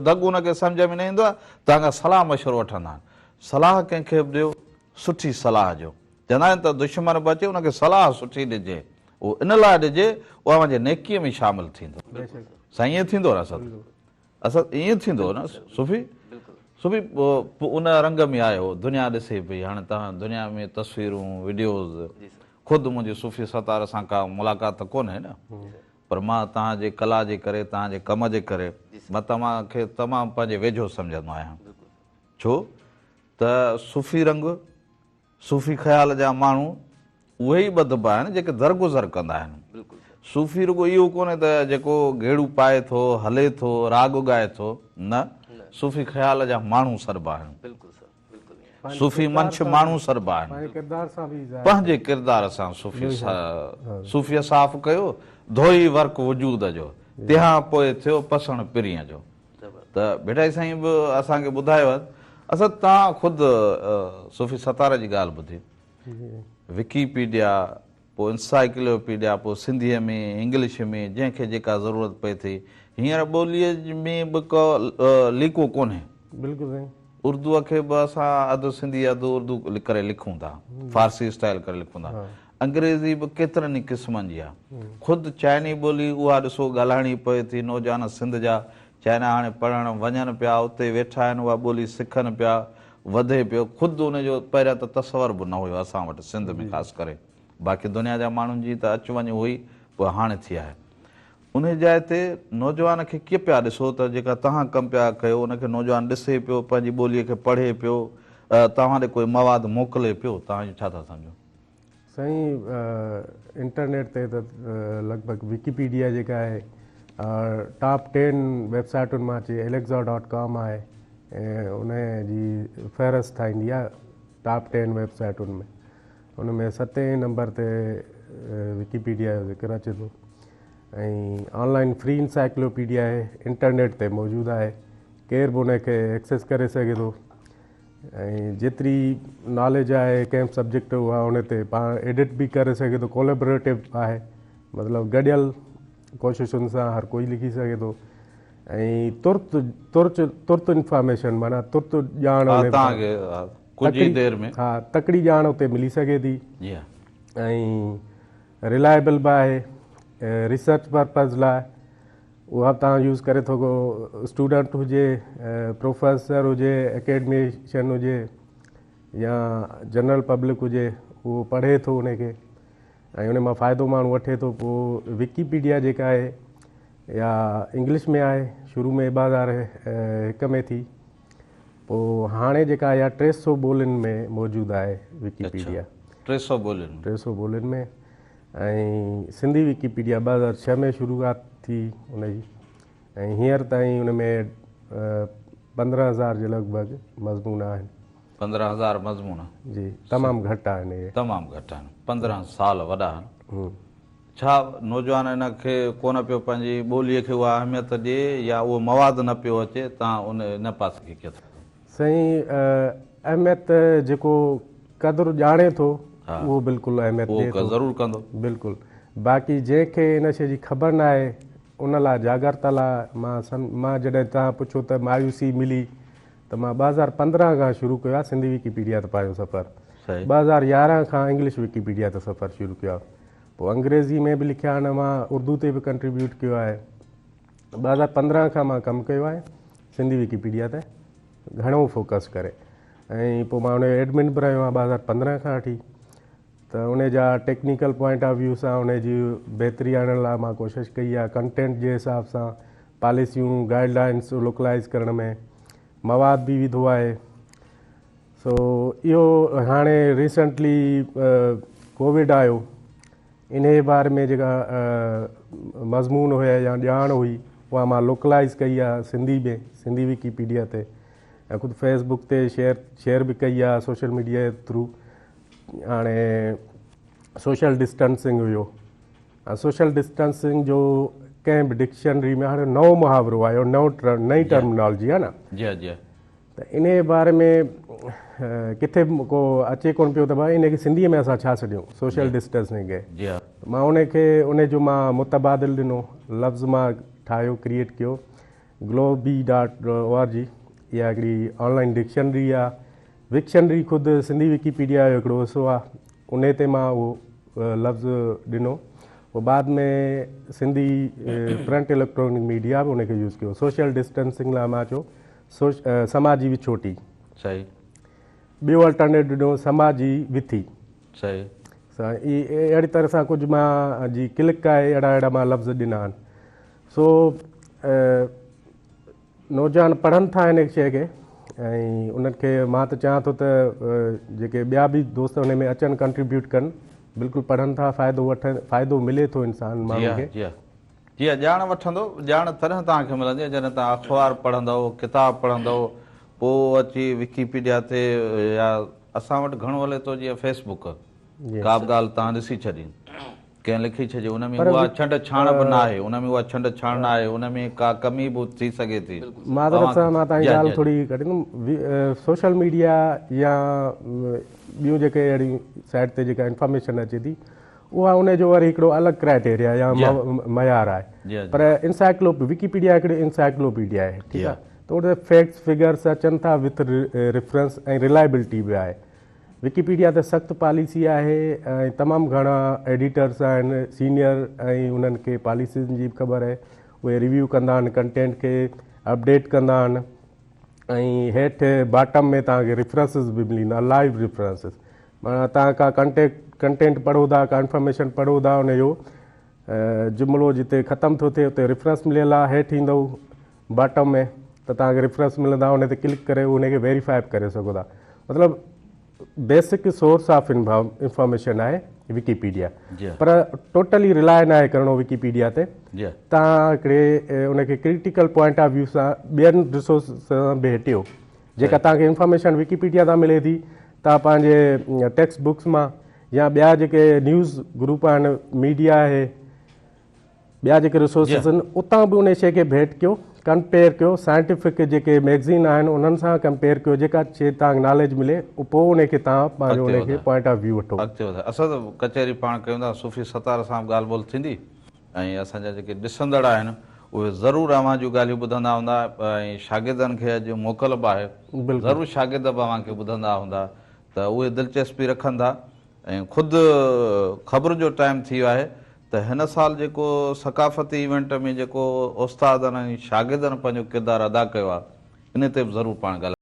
دڳ ان کي سمجهه ۾ نه ايندو آهي، توهان کان صلاح مشورو وٺندا آهن. صلاح ڪنهن کي به ڏيو، سٺي صلاح ڏيو. چوندا آهن ته دشمن به اچي ان کي صلاح سٺي ڏجي. اهو ان لاء ڏجي، اهو اوهان جي نيڪيء ۾ شامل ٿيندو. سائين ائين ٿيندو نه اسد؟ اسد ائين ٿيندو نه صوفي صوفي پوء ان رنگ ۾ آيو دنيا ڏسي پئي هاڻي توهان دنيا ۾ تصويرون وڊيوز خود منهنجي صوفي ستار سان ڪا ملاقات ته ڪونهي نه پر مان توهان جي ڪلا جي ڪري توهان جي ڪم جي ڪري مان توهان کي تمام پنهنجي ويجهو سمجهندو آهيان ڇو ته صوفي رنگ صوفي خيال جا ماڻهو اهي ئي ٻڌبا آهن جيڪي درگذر ڪندا آهن. صوفي رڳو اهو ڪونهي ته جيڪو گهيڙو پائي ٿو، هلي ٿو، راڳ ڳائي ٿو، نه، صوفي خيال جا ماڻهو سڏبا آهن. صوفي منش ماڻهو سڏبا آهن. پنهنجي ڪردار سان صوفي صوفيء صاف ڪيو، ڌوئي ورق وجود جو، تنهان پوء ٿيو پسڻ پرينء جو. ته ڀٽائي سائين به اسان کي ٻڌايو آهي. اسد توهان خود صوفي ستار جي ڳالهه ٻڌي. وڪيپيڊيا پوء انسائيڪلوپيڊيا، پوء سنڌيء ۾، انگلش ۾، جنهن کي جيڪا ضرورت پئي ٿي. هينئر ٻوليء ۾ به ڪو ليڪو ڪونهي. بلڪل سائين. اردوء کي به اسان اڌ سنڌي اڌ اردو ڪري لکون ٿا، فارسي اسٽائيل ڪري لکون ٿا. انگريزي به ڪيترن ئي قسمن جي آهي. خود چائني ٻولي اها ڏسو ڳالهائڻي پوي ٿي، نوجوان سنڌ جا چائنا هاڻي پڙهڻ وڃن پيا، اتي ويٺا آهن، اها ٻولي سکن پيا، وڌي پيو. خود ان جو پهريان ته تصور به نه هيو اسان وٽ سنڌ ۾ خاص ڪري. باقي دنيا جا ماڻهن جي ته اچ وڃ هئي، پوء هاڻي ٿي آهي. انهي جاء تي نوجوان کي ڪيئن پيا ڏسو ته جيڪا توهان ڪم پيا ڪيو ان کي نوجوان ڏسي پيو، پنهنجي ٻوليء کي پڙهي پيو، توهان ڏي ڪوئي مواد موڪلي پيو، توهان اهو ڇا ٿا سمجهو؟ سائين انٽرنيٽ تي ته لڳ ڀڳ وڪيپيڊيا جيڪا آهي ٽاپ ٽين ويب سائيٽن مان اچي اليگزا ڊاٽ ڪام آهي ۽ ان جي فهرست ٺاهيندي آهي ٽاپ ٽين ويب سائيٽن ۾ ان ۾ ستين نمبر تي وڪيپيڊيا جو ذڪر اچي ٿو ۽ آن لائن فري انسائيڪلوپيڊيا آهي انٽرنيٽ تي موجود آهي ڪير به ان کي ايڪسيس ڪري سگهي ٿو ۽ جيتري ناليج آهي ڪنهن به سبجيڪٽ اها ان تي پاڻ ايڊٽ به ڪري سگهي ٿو ڪولابريٽو آهي مطلب گڏيل ڪوششن سان هر ڪوئي لکي سگهي ٿو ۽ ترت ترت ترت انفارميشن معنيٰ ترت ڄاڻ ها توهان کي ڪجهه ئي دير ۾ ها تڪڙي ڄاڻ اتي ملي سگهي ٿي جي ها ۽ رلائبل به آهي ريسرچ پرپز لاء اها به توهان يوز ڪري ٿو سگهو اسٽوڊنٽ هجي پروفيسر هجي اڪيڊميشن هجي يا جنرل پبلڪ هجي اهو پڙهي ٿو ان کي ۽ ان مان فائدو ماڻهو وٺي ٿو پوء وڪيپيڊيا جيڪا آهي يا انگلش ۾ آهي شروع ۾ 2001 ۾ ٿي پوء هاڻي جيڪا آهي 300 ٻولين ۾ موجود آهي وڪيپيڊيا 300 ٻولين 300 ٻولين ۾ ۽ سنڌي وڪيپيڊيا 2006 ۾ شروعات ٿي ان جي ۽ هينئر تائين ان ۾ 15,000 جي لڳ ڀڳ مضمون آهن. 15,000 مضمون؟ جي تمام گهٽ آهن اهي. تمام گهٽ آهن. 15 سال وڏا آهن. ڇا نوجوان ان کي ڪونه پيو پنهنجي ٻوليء کي اها اهميت ڏئي يا اهو مواد نه پيو اچي توهان ان پاسي کي ڪيئن ٿا ڏسو؟ سائين اهميت جيڪو قدر ڄاڻي ٿو اهو بلڪل اهميت ڏئي ٿو ضرور ڪندو بلڪل باقي جنهن کي ان شي جي خبر نه آهي ان لاء جاڳرتا لاء مان مان جڏهن توهان پڇيو ته مايوسي ملي ته مان 2015 کان شروع ڪيو آهي سنڌي وڪيپيڊيا تي پنهنجو سفر 2011 کان انگلش وڪيپيڊيا تي سفر شروع ڪيو آهي پوء انگريزي ۾ به لکيا آهن مان اردو تي به ڪنٽريبيوٽ ڪيو آهي 2015 کان مان ڪم ڪيو آهي سنڌي وڪيپيڊيا تي گهڻو فوڪس ڪري ۽ پوء مان ان جو ايڊمن به رهيو آهيان 2015 کان وٺي ته ان جا ٽيڪنيڪل پوائنٽ آف ويو سان ان جي بهتري آڻڻ لاء مان ڪوشش ڪئي آهي ڪنٽينٽ جي حساب سان پاليسيون گائيڊ لائنس لوڪلائز ڪرڻ ۾ مواد به وڌو آهي سو اهو هاڻي ريسنٽلي ڪووڊ آيو انهيء باري ۾ جيڪا مضمون هيا يا ڄاڻ هئي اها مان لوڪلائيز ڪئي آهي سنڌي ۾ سنڌي وڪيپيڊيا تي ۽ خود فيس بڪ تي شيئر شيئر به ڪئي آهي سوشل ميڊيا جي ٿرو هاڻي سوشل ڊسٽنسنگ هيو ۽ سوشل ڊسٽنسنگ جو ڪنهن به ڊڪشنري ۾ هاڻي نئون محاورو آيو نئون نئين ٽرمنالوجي آهي نه جي جي ته انهيء باري ۾ ڪٿي به ڪو اچي ڪونه پيو ته ڀائي ان کي سنڌيء ۾ اسان ڇا سڏيون سوشل ڊسٽنسنگ کي. جي ها. مان ان کي ان جو مان متبادل ڏنو لفظ مان ٺاهيو ڪريئيٽ ڪيو گلوبي ڊاٽ او آر جي اها هڪڙي آن لائن ڊڪشنري آهي وڪشنري خود سنڌي وڪيپيڊيا جو هڪڙو حصو آهي انهي تي مان اهو لفظ ڏنو پوء بعد ۾ سنڌي پرنٽ اليڪٽرانڪ ميڊيا به ان کي يوز ڪيو سوشل ڊسٽنسنگ لاء مان چيو سماجي وڇوٽي. صحيح. ٻيو الٽرنيٽ ڏنو سماجي وٿي. صحيح. اهڙي طرح سان ڪجهه مان جي ڪلڪ آهي اهڙا اهڙا مان لفظ ڏنا آهن. سو نوجوان پڙهن ٿا ان شيء کي ۽ انهن کي مان ته چاهيان ٿو ته جيڪي ٻيا به دوست ان ۾ اچن ڪنٽريبيوٽ ڪن بلڪل پڙهن ٿا فائدو وٺن فائدو ملي ٿو انسان ماڻهن کي. جي ها جي ها ڄاڻ وٺندو، ڄاڻ تڏهن توهان کي ملندي جڏهن توهان اخبار پڙهندؤ، ڪتاب پڙهندؤ، پوء اچي وڪيپيڊيا تي يا اسان وٽ گهڻو هلي ٿو جيئن فيس بڪ ڪا به ڳالهه توهان ڏسي ڇڏي ڪنهن لکي ڇڏي ان ۾ اها ڇنڊ ڇاڻ به ناهي ان ۾ اها ڇنڊ ڇاڻ ناهي ان ۾ ڪا ڪمي به ٿي سگهي ٿي. معذرت سان مان توهان جي ڳالهه ٿوري ڪٽيندم سوشل ميڊيا يا ٻيون جيڪي اهڙيون سائيٽ تي جيڪا انفارميشن اچي ٿي اها ان جو وري هڪڙو الڳ ڪرائيٽيريا يا معيار آهي پر انسائيڪلو وڪيپيڊيا هڪڙي انسائيڪلوپيڊيا آهي ٺيڪ آهي ته ان تي فيڪٽس فگرس اچن ٿا وٿ ريفرنس ۽ رلائبلٽي به آهي. وڪيپيڊيا تي سخت پاليسي آهي ۽ تمام گهڻا ايڊيٽرس آهن سينيئر ۽ انهن کي پاليسين جي به خبر آهي اهي ريويو ڪندا آهن ڪنٽينٽ کي اپڊيٽ ڪندا آهن ۽ هيٺ باٽم ۾ توهان کي ريفرنسز به ملي ويندا لائيو ريفرنسز معنيٰ توهان ڪا ڪنٽيڪٽ ڪنٽينٽ پڙهو ٿا ڪا انفارميشن پڙهو ٿا ان جو جملو جتي ختم ٿو ٿئي اتي ريفرنس مليل آهي هيٺ ايندو باٽم ۾ ته توهان کي ريفرنس ملندا ان تي ڪلڪ ڪري ان کي ويريفائي به ڪري سگهو ٿا مطلب بيسڪ سورس آف انفارميشن آهي وڪيپيڊيا پر ٽوٽلي رلاء ناهي ڪرڻو وڪيپيڊيا تي توهان هڪڙي ان کي ڪرٽيڪل پوائنٽ آف ويو سان ٻين ريسورس سان ڀيٽيو جيڪا توهان کي انفارميشن وڪيپيڊيا تان ملي ٿي توهان پنهنجي ٽيڪسٽ بڪس مان يا ٻيا جيڪي نيوز گروپ آهن ميڊيا آهي ٻيا جيڪي ريسورسز آهن اتان به ان شيء کي ڀيٽ ڪيو ڪمپيئر ڪيو سائنٽيفڪ جيڪي ميگزين آهن انهن سان ڪمپيئر ڪيو جيڪا شيء توهان کي ناليج ملي پوء ان کي توهان پنهنجو ان کي پوائنٽ آف ويو وٺو. اڳتي وڌايو. اسان ته ڪچهري پاڻ ڪيون ٿا صوفي ستار سان به ڳالهه ٻولهه ٿيندي ۽ اسان جا جيڪي ڏسندڙ آهن اهي ضرور اوهان جون ڳالهيون ٻڌندا هوندا ۽ شاگردن کي اڄ موڪل به آهي ضرور شاگرد به اوهان کي ٻڌندا هوندا ته اهي دلچسپي رکن ٿا ۽ خود خبرن جو ٽائيم ٿي ويو آهي ته هن سال جيڪو ثقافتي ايونٽ ۾ جيڪو استادن ۽ شاگردن پنهنجو ڪردار ادا ڪيو آهي ان تي به ضرور پاڻ ڳالهائينداسين.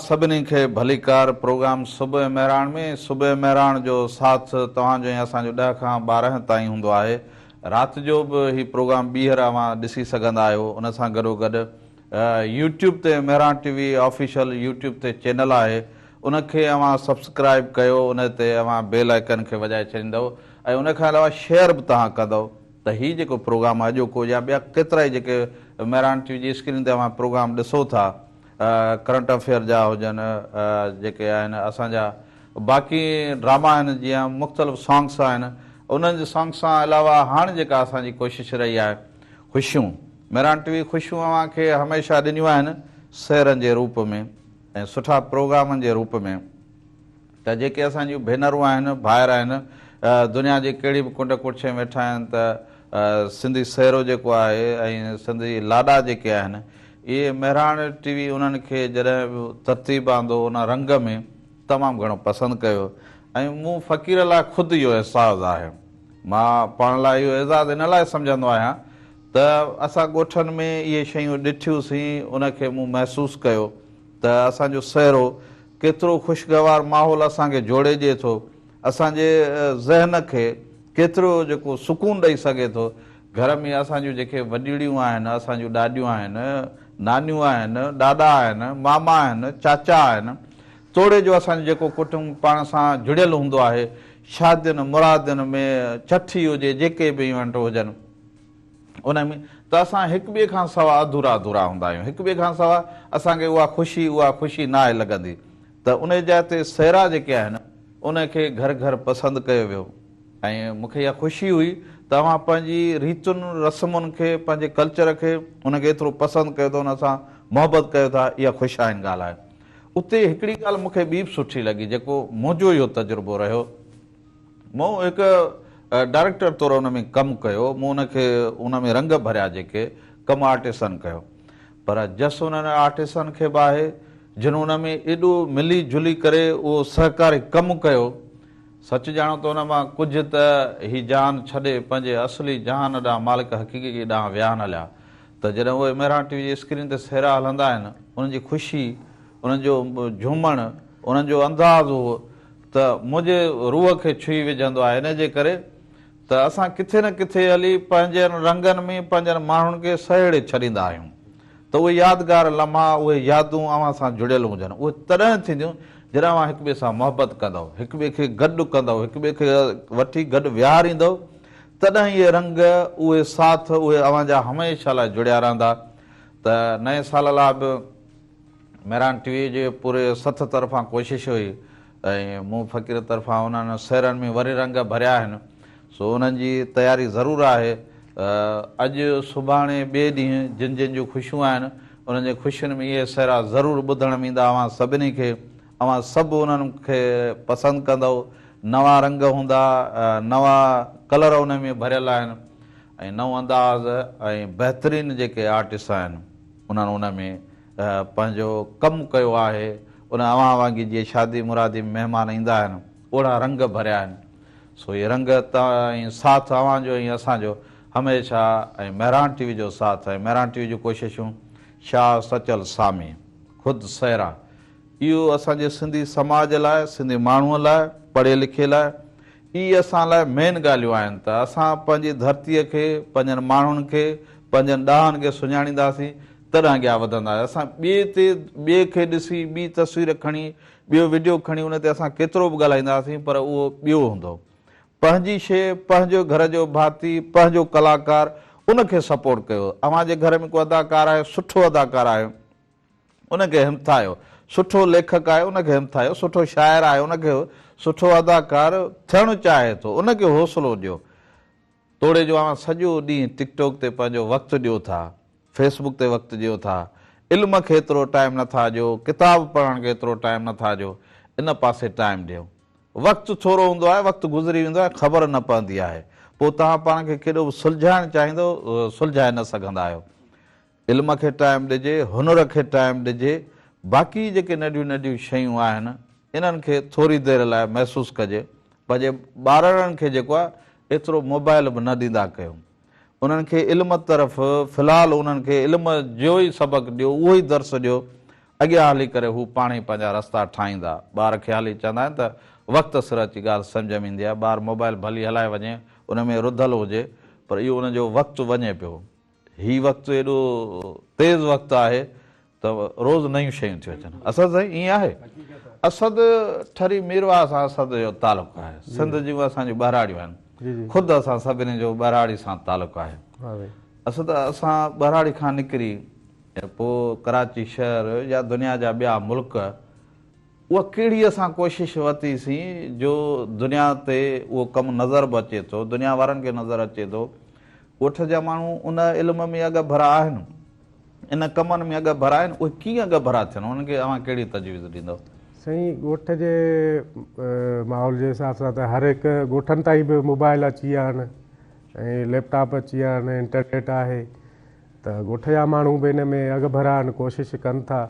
سڀني کي ڀليڪار پروگرام صبح مهراڻ ۾ صبح مهراڻ جو ساٿ توهان جو ۽ اسان جو ڏهه کان 12 تائين هوندو آهي رات جو به هي پروگرام ٻيهر اوهان ڏسي سگهندا آهيو ان سان گڏوگڏ يوٽيوب تي Mehran T V official YouTube تي چينل آهي ان کي اوهان سبسڪرائب ڪيو ان تي اوهان بيل آئيڪن کي وڄائي ڇڏيندؤ ۽ ان کان علاوه شيئر به توهان ڪندؤ ته هي جيڪو پروگرام اڄوڪو يا ٻيا ڪيترائي جيڪي مهراڻ ٽي وي جي اسڪرين تي اوهان پروگرام ڏسو ٿا ڪرنٽ افيئر جا هجن جيڪي آهن اسان جا باقي ڊراما آهن جيئن مختلف سانگس آهن انهن جي سانگس سان علاوه هاڻ جيڪا اسان جي ڪوشش رهي آهي خوشيون مهراڻ ٽي وي خوشيون اوهان کي هميشه ڏنيون آهن سيرن جي روپ ۾ ۽ سٺا پروگرامن جي روپ ۾ ته جيڪي اسان جون ڀينرون آهن، ڀائر آهن، دنيا جي ڪهڙي به ڪنڊ ڪڙڇ ۾ ويٺا آهن ته سنڌي سهرو جيڪو آهي ۽ سنڌي لاڏا جيڪي آهن، اهي مهراڻ ٽي وي انهن کي جڏهن به ترتيب آندو ان رنگ ۾ تمام گهڻو پسند ڪيو ۽ مون فقير لاء خود اهو احساس آهي. مان پاڻ لاء اهو اعزاز ان لاء سمجهندو آهيان ته اسان ڳوٺن ۾ اهي شيون ڏٺيون سين، ان کي مون محسوس ڪيو ته اسان جو سهرو ڪيترو خوشگوار ماحول اسان کي جوڙي ڏئي ٿو، اسان جي ذهن کي ڪيترو جيڪو سڪون ڏئي سگهي ٿو. گهر ۾ اسان جون جيڪي وڏڙيون آهن، اسان جون ڏاڏيون آهن، نانيون آهن، ڏاڏا آهن، ماما آهن، چاچا آهن، توڙي جو اسان جو جيڪو ڪٽنب پاڻ سان جڙيل هوندو آهي، شادين مرادين ۾ چٺي هجي، جيڪي به ايونٽ هجن. ان ۾ ته اسان هڪ ٻئي کان سوا اڌورا اڌورا هوندا آهيون، هڪ ٻئي کان سوا اسان کي اها خوشي اها خوشي ناهي لڳندي ته ان جاء تي سهرا جيڪي آهن ان کي گهر گهر پسند ڪيو ويو ۽ مون کي اها خوشي هئي ته اوهان پنهنجي ريتن رسمن کي پنهنجي ڪلچر کي ان کي ايترو پسند ڪيو ٿا ان سان محبت ڪيو ٿا اها خوش آئين ڳالهه آهي. اتي هڪڙي ڳالهه مون کي ٻي به سٺي لڳي جيڪو منهنجو اهو تجربو رهيو. مون هڪ ڊائريڪٽر طور ان ۾ ڪم ڪيو، مون ان کي ان ۾ رنگ ڀريا جيڪي ڪم آرٽسٽن ڪيو پر جس انهن آرٽسٽن کي به آهي جن ان ۾ ايڏو ملي جلي ڪري اهو سهڪاري ڪم ڪيو. سچ ڄاڻو ته ان مان ڪجهه ته هي جهان ڇڏي پنهنجي اصلي جهان ڏانهن مالڪ حقيقي ڏانهن ويا آهن هليا ته جڏهن اهي مهراڻ ٽي وي جي اسڪرين تي سهرا هلندا آهن انهن جي خوشي انهن جو جهومڻ انهن جو انداز اهو ته منهنجي روح کي ڇهي وجهندو آهي ان جي ڪري ته اسان ڪٿي نه ڪٿي هلي پنهنجن رنگن ۾ پنهنجن ماڻهن کي سهيڙي ڇڏيندا آهيون ته اهي يادگار لمحا اهي يادون اوهان سان جڙيل هجن اهي تڏهن ٿينديون جڏهن اوهان هڪ ٻئي سان محبت ڪندؤ هڪ ٻئي کي گڏ ڪندؤ هڪ ٻئي کي وٺي گڏ ويهاريندؤ تڏهن اهي رنگ اهي ساٿ اهي اوهان جا هميشه لاء جڙيا رهندا ته نئين سال لاء به مهراڻ ٽي وي جي پوري سٿ طرفان ڪوشش هئي ۽ مون فقير طرفان انهن سهرن ۾ وري رنگ ڀريا آهن سو انهن جي تياري ضرور آهي. اڄ سڀاڻي ٻئي ڏينهن جن جن جون خوشيون آهن انهن جي خوشين ۾ اهي سهرا ضرور ٻڌڻ ۾ ايندا اوهان سڀني کي اوهان سڀ انهن کي پسند ڪندؤ نوان رنگ هوندا نوان ڪلر ان ۾ ڀريل آهن ۽ نئون انداز ۽ بهترين جيڪي آرٽسٽ آهن انهن ان ۾ پنهنجو ڪم ڪيو آهي ان اوهان وانگي جيئن شادي مرادي ۾ مهمان ايندا آهن اوڙا رنگ ڀريا آهن سو هي رنگ ۽ ساٿ اوهان جو ۽ اسان جو هميشه ۽ مهراڻ ٽي وي جو ساٿ ۽ مهراڻ ٽي وي جون ڪوششون شاهه سچل سامي خود سهرا اهو اسان جي سنڌي سماج لاء سنڌي ماڻهوء لاء پڙهي لکي لاء اهي اسان لاء مين ڳالهيون آهن ته اسان پنهنجي ڌرتيء کي پنهنجن ماڻهن کي پنهنجن ڏاهن کي سڃاڻينداسين تڏهن اڳيان وڌنداسين اسان ٻئي تي ٻئي کي ڏسي ٻي تصوير کڻي ٻيو وڊيو کڻي ان تي اسان ڪيترو به ڳالهائينداسين پر اهو ٻيو هوندو. پنهنجي شيء، پنهنجو گهر جو ڀاتي، پنهنجو ڪلاڪار ان کي سپورٽ ڪيو. اوهان جي گهر ۾ ڪو اداڪار آهي، سٺو اداڪار آهي، ان کي همٿايو. سٺو ليکڪ آهي، ان کي همٿايو. سٺو شاعر آهي، ان کي سٺو اداڪار ٿيڻ چاهي ٿو، ان کي حوصلو ڏيو. توڙي جو اوهان سڄو ڏينهن ٽڪ ٽاڪ تي پنهنجو وقت ڏيو ٿا، فيس بڪ تي وقت ڏيو ٿا، علم کي ايترو ٽائيم نه ٿا ڏيو، ڪتاب پڙهڻ کي ايترو ٽائيم نه ٿا ڏيو، ان پاسي ٽائيم ڏيو. وقت ٿورو هوندو آهي، وقت گذري ويندو آهي، خبر نه پوندي آهي. پوء توهان پاڻ کي ڪيڏو به سلجهائڻ چاهيندؤ، سلجهائي نه سگهندا آهيو. علم کي ٽائيم ڏجي، هنر کي ٽائيم ڏجي، باقي جيڪي ننڍيون ننڍيون شيون آهن، انهن کي ٿوري دير لاء محسوس ڪجي. پنهنجي ٻارڙن کي جيڪو آهي ايترو موبائل به نه ڏيندا ڪيو. انهن کي علم طرف في الحال انهن کي علم جو ئي سبق ڏيو، اهو ئي درس ڏيو، اڳيان هلي ڪري هو پاڻ ئي پنهنجا رستا ٺاهيندا. ٻار خيالي چوندا آهن ته وقت سر اچي ڳالهه سمجهه ۾ ايندي آهي. ٻار موبائل ڀلي هلائي وڃي، ان ۾ رڌل هجي پر اهو ان جو وقت وڃي پيو. هي وقت ايڏو تيز وقت آهي ته روز نيون شيون ٿيون اچن. اسد سائين ائين آهي؟ اسد ٺري ميرواهه سان اسد جو تعلق آهي. سنڌ جون اسان جون ٻهراڙيون آهن. خود اسان سڀني جو ٻهراڙي سان تعلق آهي. اسد اسان ٻهراڙي کان نڪري پوء ڪراچي شهر يا دنيا جا ٻيا ملڪ اها ڪهڙي اسان ڪوشش ورتي سين جو دنيا تي اهو ڪم نظر به اچي ٿو، دنيا وارن کي نظر اچي ٿو. ڳوٺ جا ماڻهو ان علم ۾ اڳڀرا آهن، ان ڪمن ۾ اڳڀرا آهن، اهي ڪيئن اڳڀرا ٿين، انهن کي اوهان ڪهڙي تجويز ڏيندؤ؟ سائين ڳوٺ جي ماحول جي حساب سان ته هر هڪ ڳوٺن تائين به موبائل اچي ويا آهن ۽ ليپ ٽاپ اچي ويا آهن، انٽرنيٽ آهي ته ڳوٺ جا ماڻهو به ان ۾ اڳڀرا آهن، ڪوشش ڪن ٿا.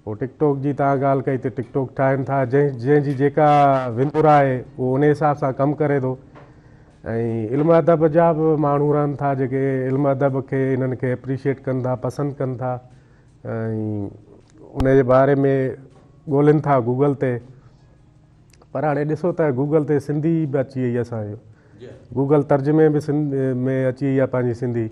پوء ٽڪ ٽاڪ جي توهان ڳالهه ڪئي ته ٽڪ ٽاڪ ٺاهين ٿا جنهن جنهن جي جيڪا وندر آهي اهو ان حساب سان ڪم ڪري ٿو ۽ علم ادب جا به ماڻهو رهن ٿا جيڪي علم ادب کي انهن کي اپريشيٽ ڪن ٿا پسند ڪن ٿا ۽ ان جي باري ۾ ڳولين ٿا گوگل تي پر هاڻي ڏسو ته گوگل تي سنڌي به اچي وئي اسان جو گوگل ترجمي به سنڌ ۾ اچي وئي آهي پنهنجي سنڌي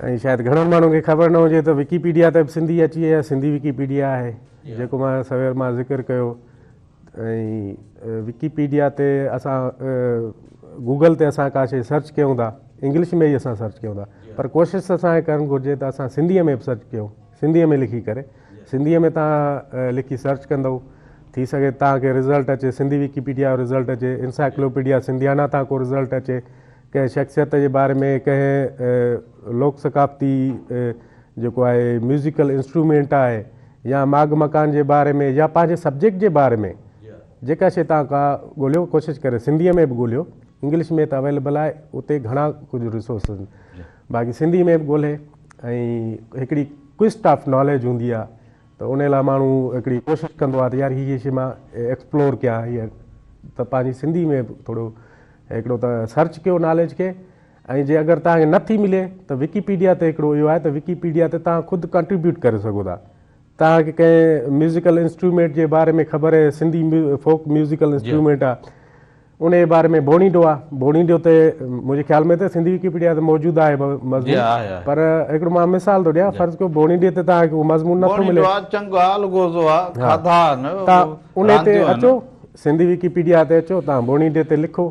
۽ شايد گهڻن ماڻهن کي خبر نه هجي ته وڪيپيڊيا تي به سنڌي اچي وئي آهي سنڌي وڪيپيڊيا آهي جيڪو مان سوير مان ذڪر ڪيو ۽ وڪيپيڊيا تي اسان گوگل تي اسان ڪا شي سرچ ڪيون ٿا انگلش ۾ ئي اسان سرچ ڪيون ٿا پر ڪوشش اسان کي ڪرڻ گهرجي ته اسان سنڌيء ۾ به سرچ ڪيون سنڌيء ۾ لکي ڪري سنڌيء ۾ توهان لکي سرچ ڪندؤ ٿي سگهي توهان کي رزلٽ اچي سنڌي وڪيپيڊيا جو رزلٽ اچي انسائيڪلوپيڊيا سنڌيانا تان ڪو رزلٽ اچي ڪنهن شخصيت جي باري ۾ ڪنهن لوڪ ثقافتي جيڪو آهي ميوزيڪل انسٽرومينٽ آهي يا ماڳ مڪان جي باري ۾ يا پنهنجي سبجيڪٽ جي باري ۾ جيڪا شي توهان ڪا ڳوليو ڪوشش ڪري سنڌيء ۾ به ڳوليو انگلش ۾ ته اويليبل آهي اتي گهڻا ڪجهه ريسورسز باقي سنڌي ۾ به ڳولهي ۽ هڪڙي ڪوئسٽ آف ناليج هوندي آهي ته ان لاء ماڻهو هڪڙي ڪوشش ڪندو آهي ته يار هي شي مان ايڪسپلور ڪيان هي ته پنهنجي سنڌي ۾ به ٿورو هڪڙو ته سرچ ڪيو ناليج کي ۽ جي اگر توهان کي نٿي ملي ته وڪيپيڊيا تي هڪڙو اهو آهي ته وڪيپيڊيا تي توهان خود ڪنٽريبيوٽ ڪري سگهو ٿا توهان کي ڪنهن ميوزيڪل انسٽرومينٽ جي باري ۾ خبر آهي سنڌي فوڪ ميوزيڪل انسٽرومينٽ آهي ان جي باري ۾ ڀوڻيڊو آ ڀوڻيڊو تي منهنجي خيال ۾ ته سنڌي وڪيپيڊيا تي موجود آهي مضمون پر هڪڙو مان مثال ٿو ڏيان فرض ڪيو ڀوڻيڊي تي توهان کي مضمون نٿو ملي ڀوڻيڊو آ چنگ آ الغوزو آ کاڌا آهن تان ان تي اچو سنڌي وڪيپيڊيا تي اچو تان ڀوڻيڊي تي لکو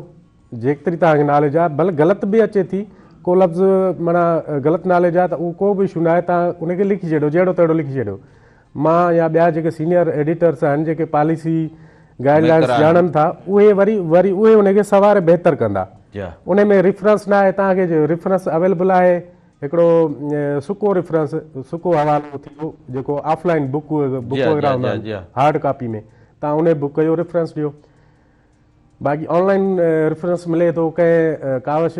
جيتري توهان کي ناليج آ ڀل غلط به اچي ٿي ڪو لفظ معنيٰ غلط ناليج آ ته اهو ڪو به اشو نه آهي توهان ان کي لکي ڇڏيو جهڙو تهڙو لکي ڇڏيو مان يا ٻيا جيڪي سينيئر ايڊيٽرس آهن جيڪي پاليسي گائيڊ لائنس ڄاڻن ٿا اهي وري وري اهي ان کي سنواري بهتر ڪندا. ان ۾ ريفرنس نه آهي توهان کي جو ريفرنس اويلبل آهي هڪڙو سڪو ريفرنس سڪو حوالو ٿي ويو جيڪو آف لائن بڪ بڪ وغيره هوندا آهن هارڊ ڪاپي ۾ توهان ان بڪ جو ريفرنس ڏيو باقي آن لائن ريفرنس ملي ٿو ڪنهن ڪاوش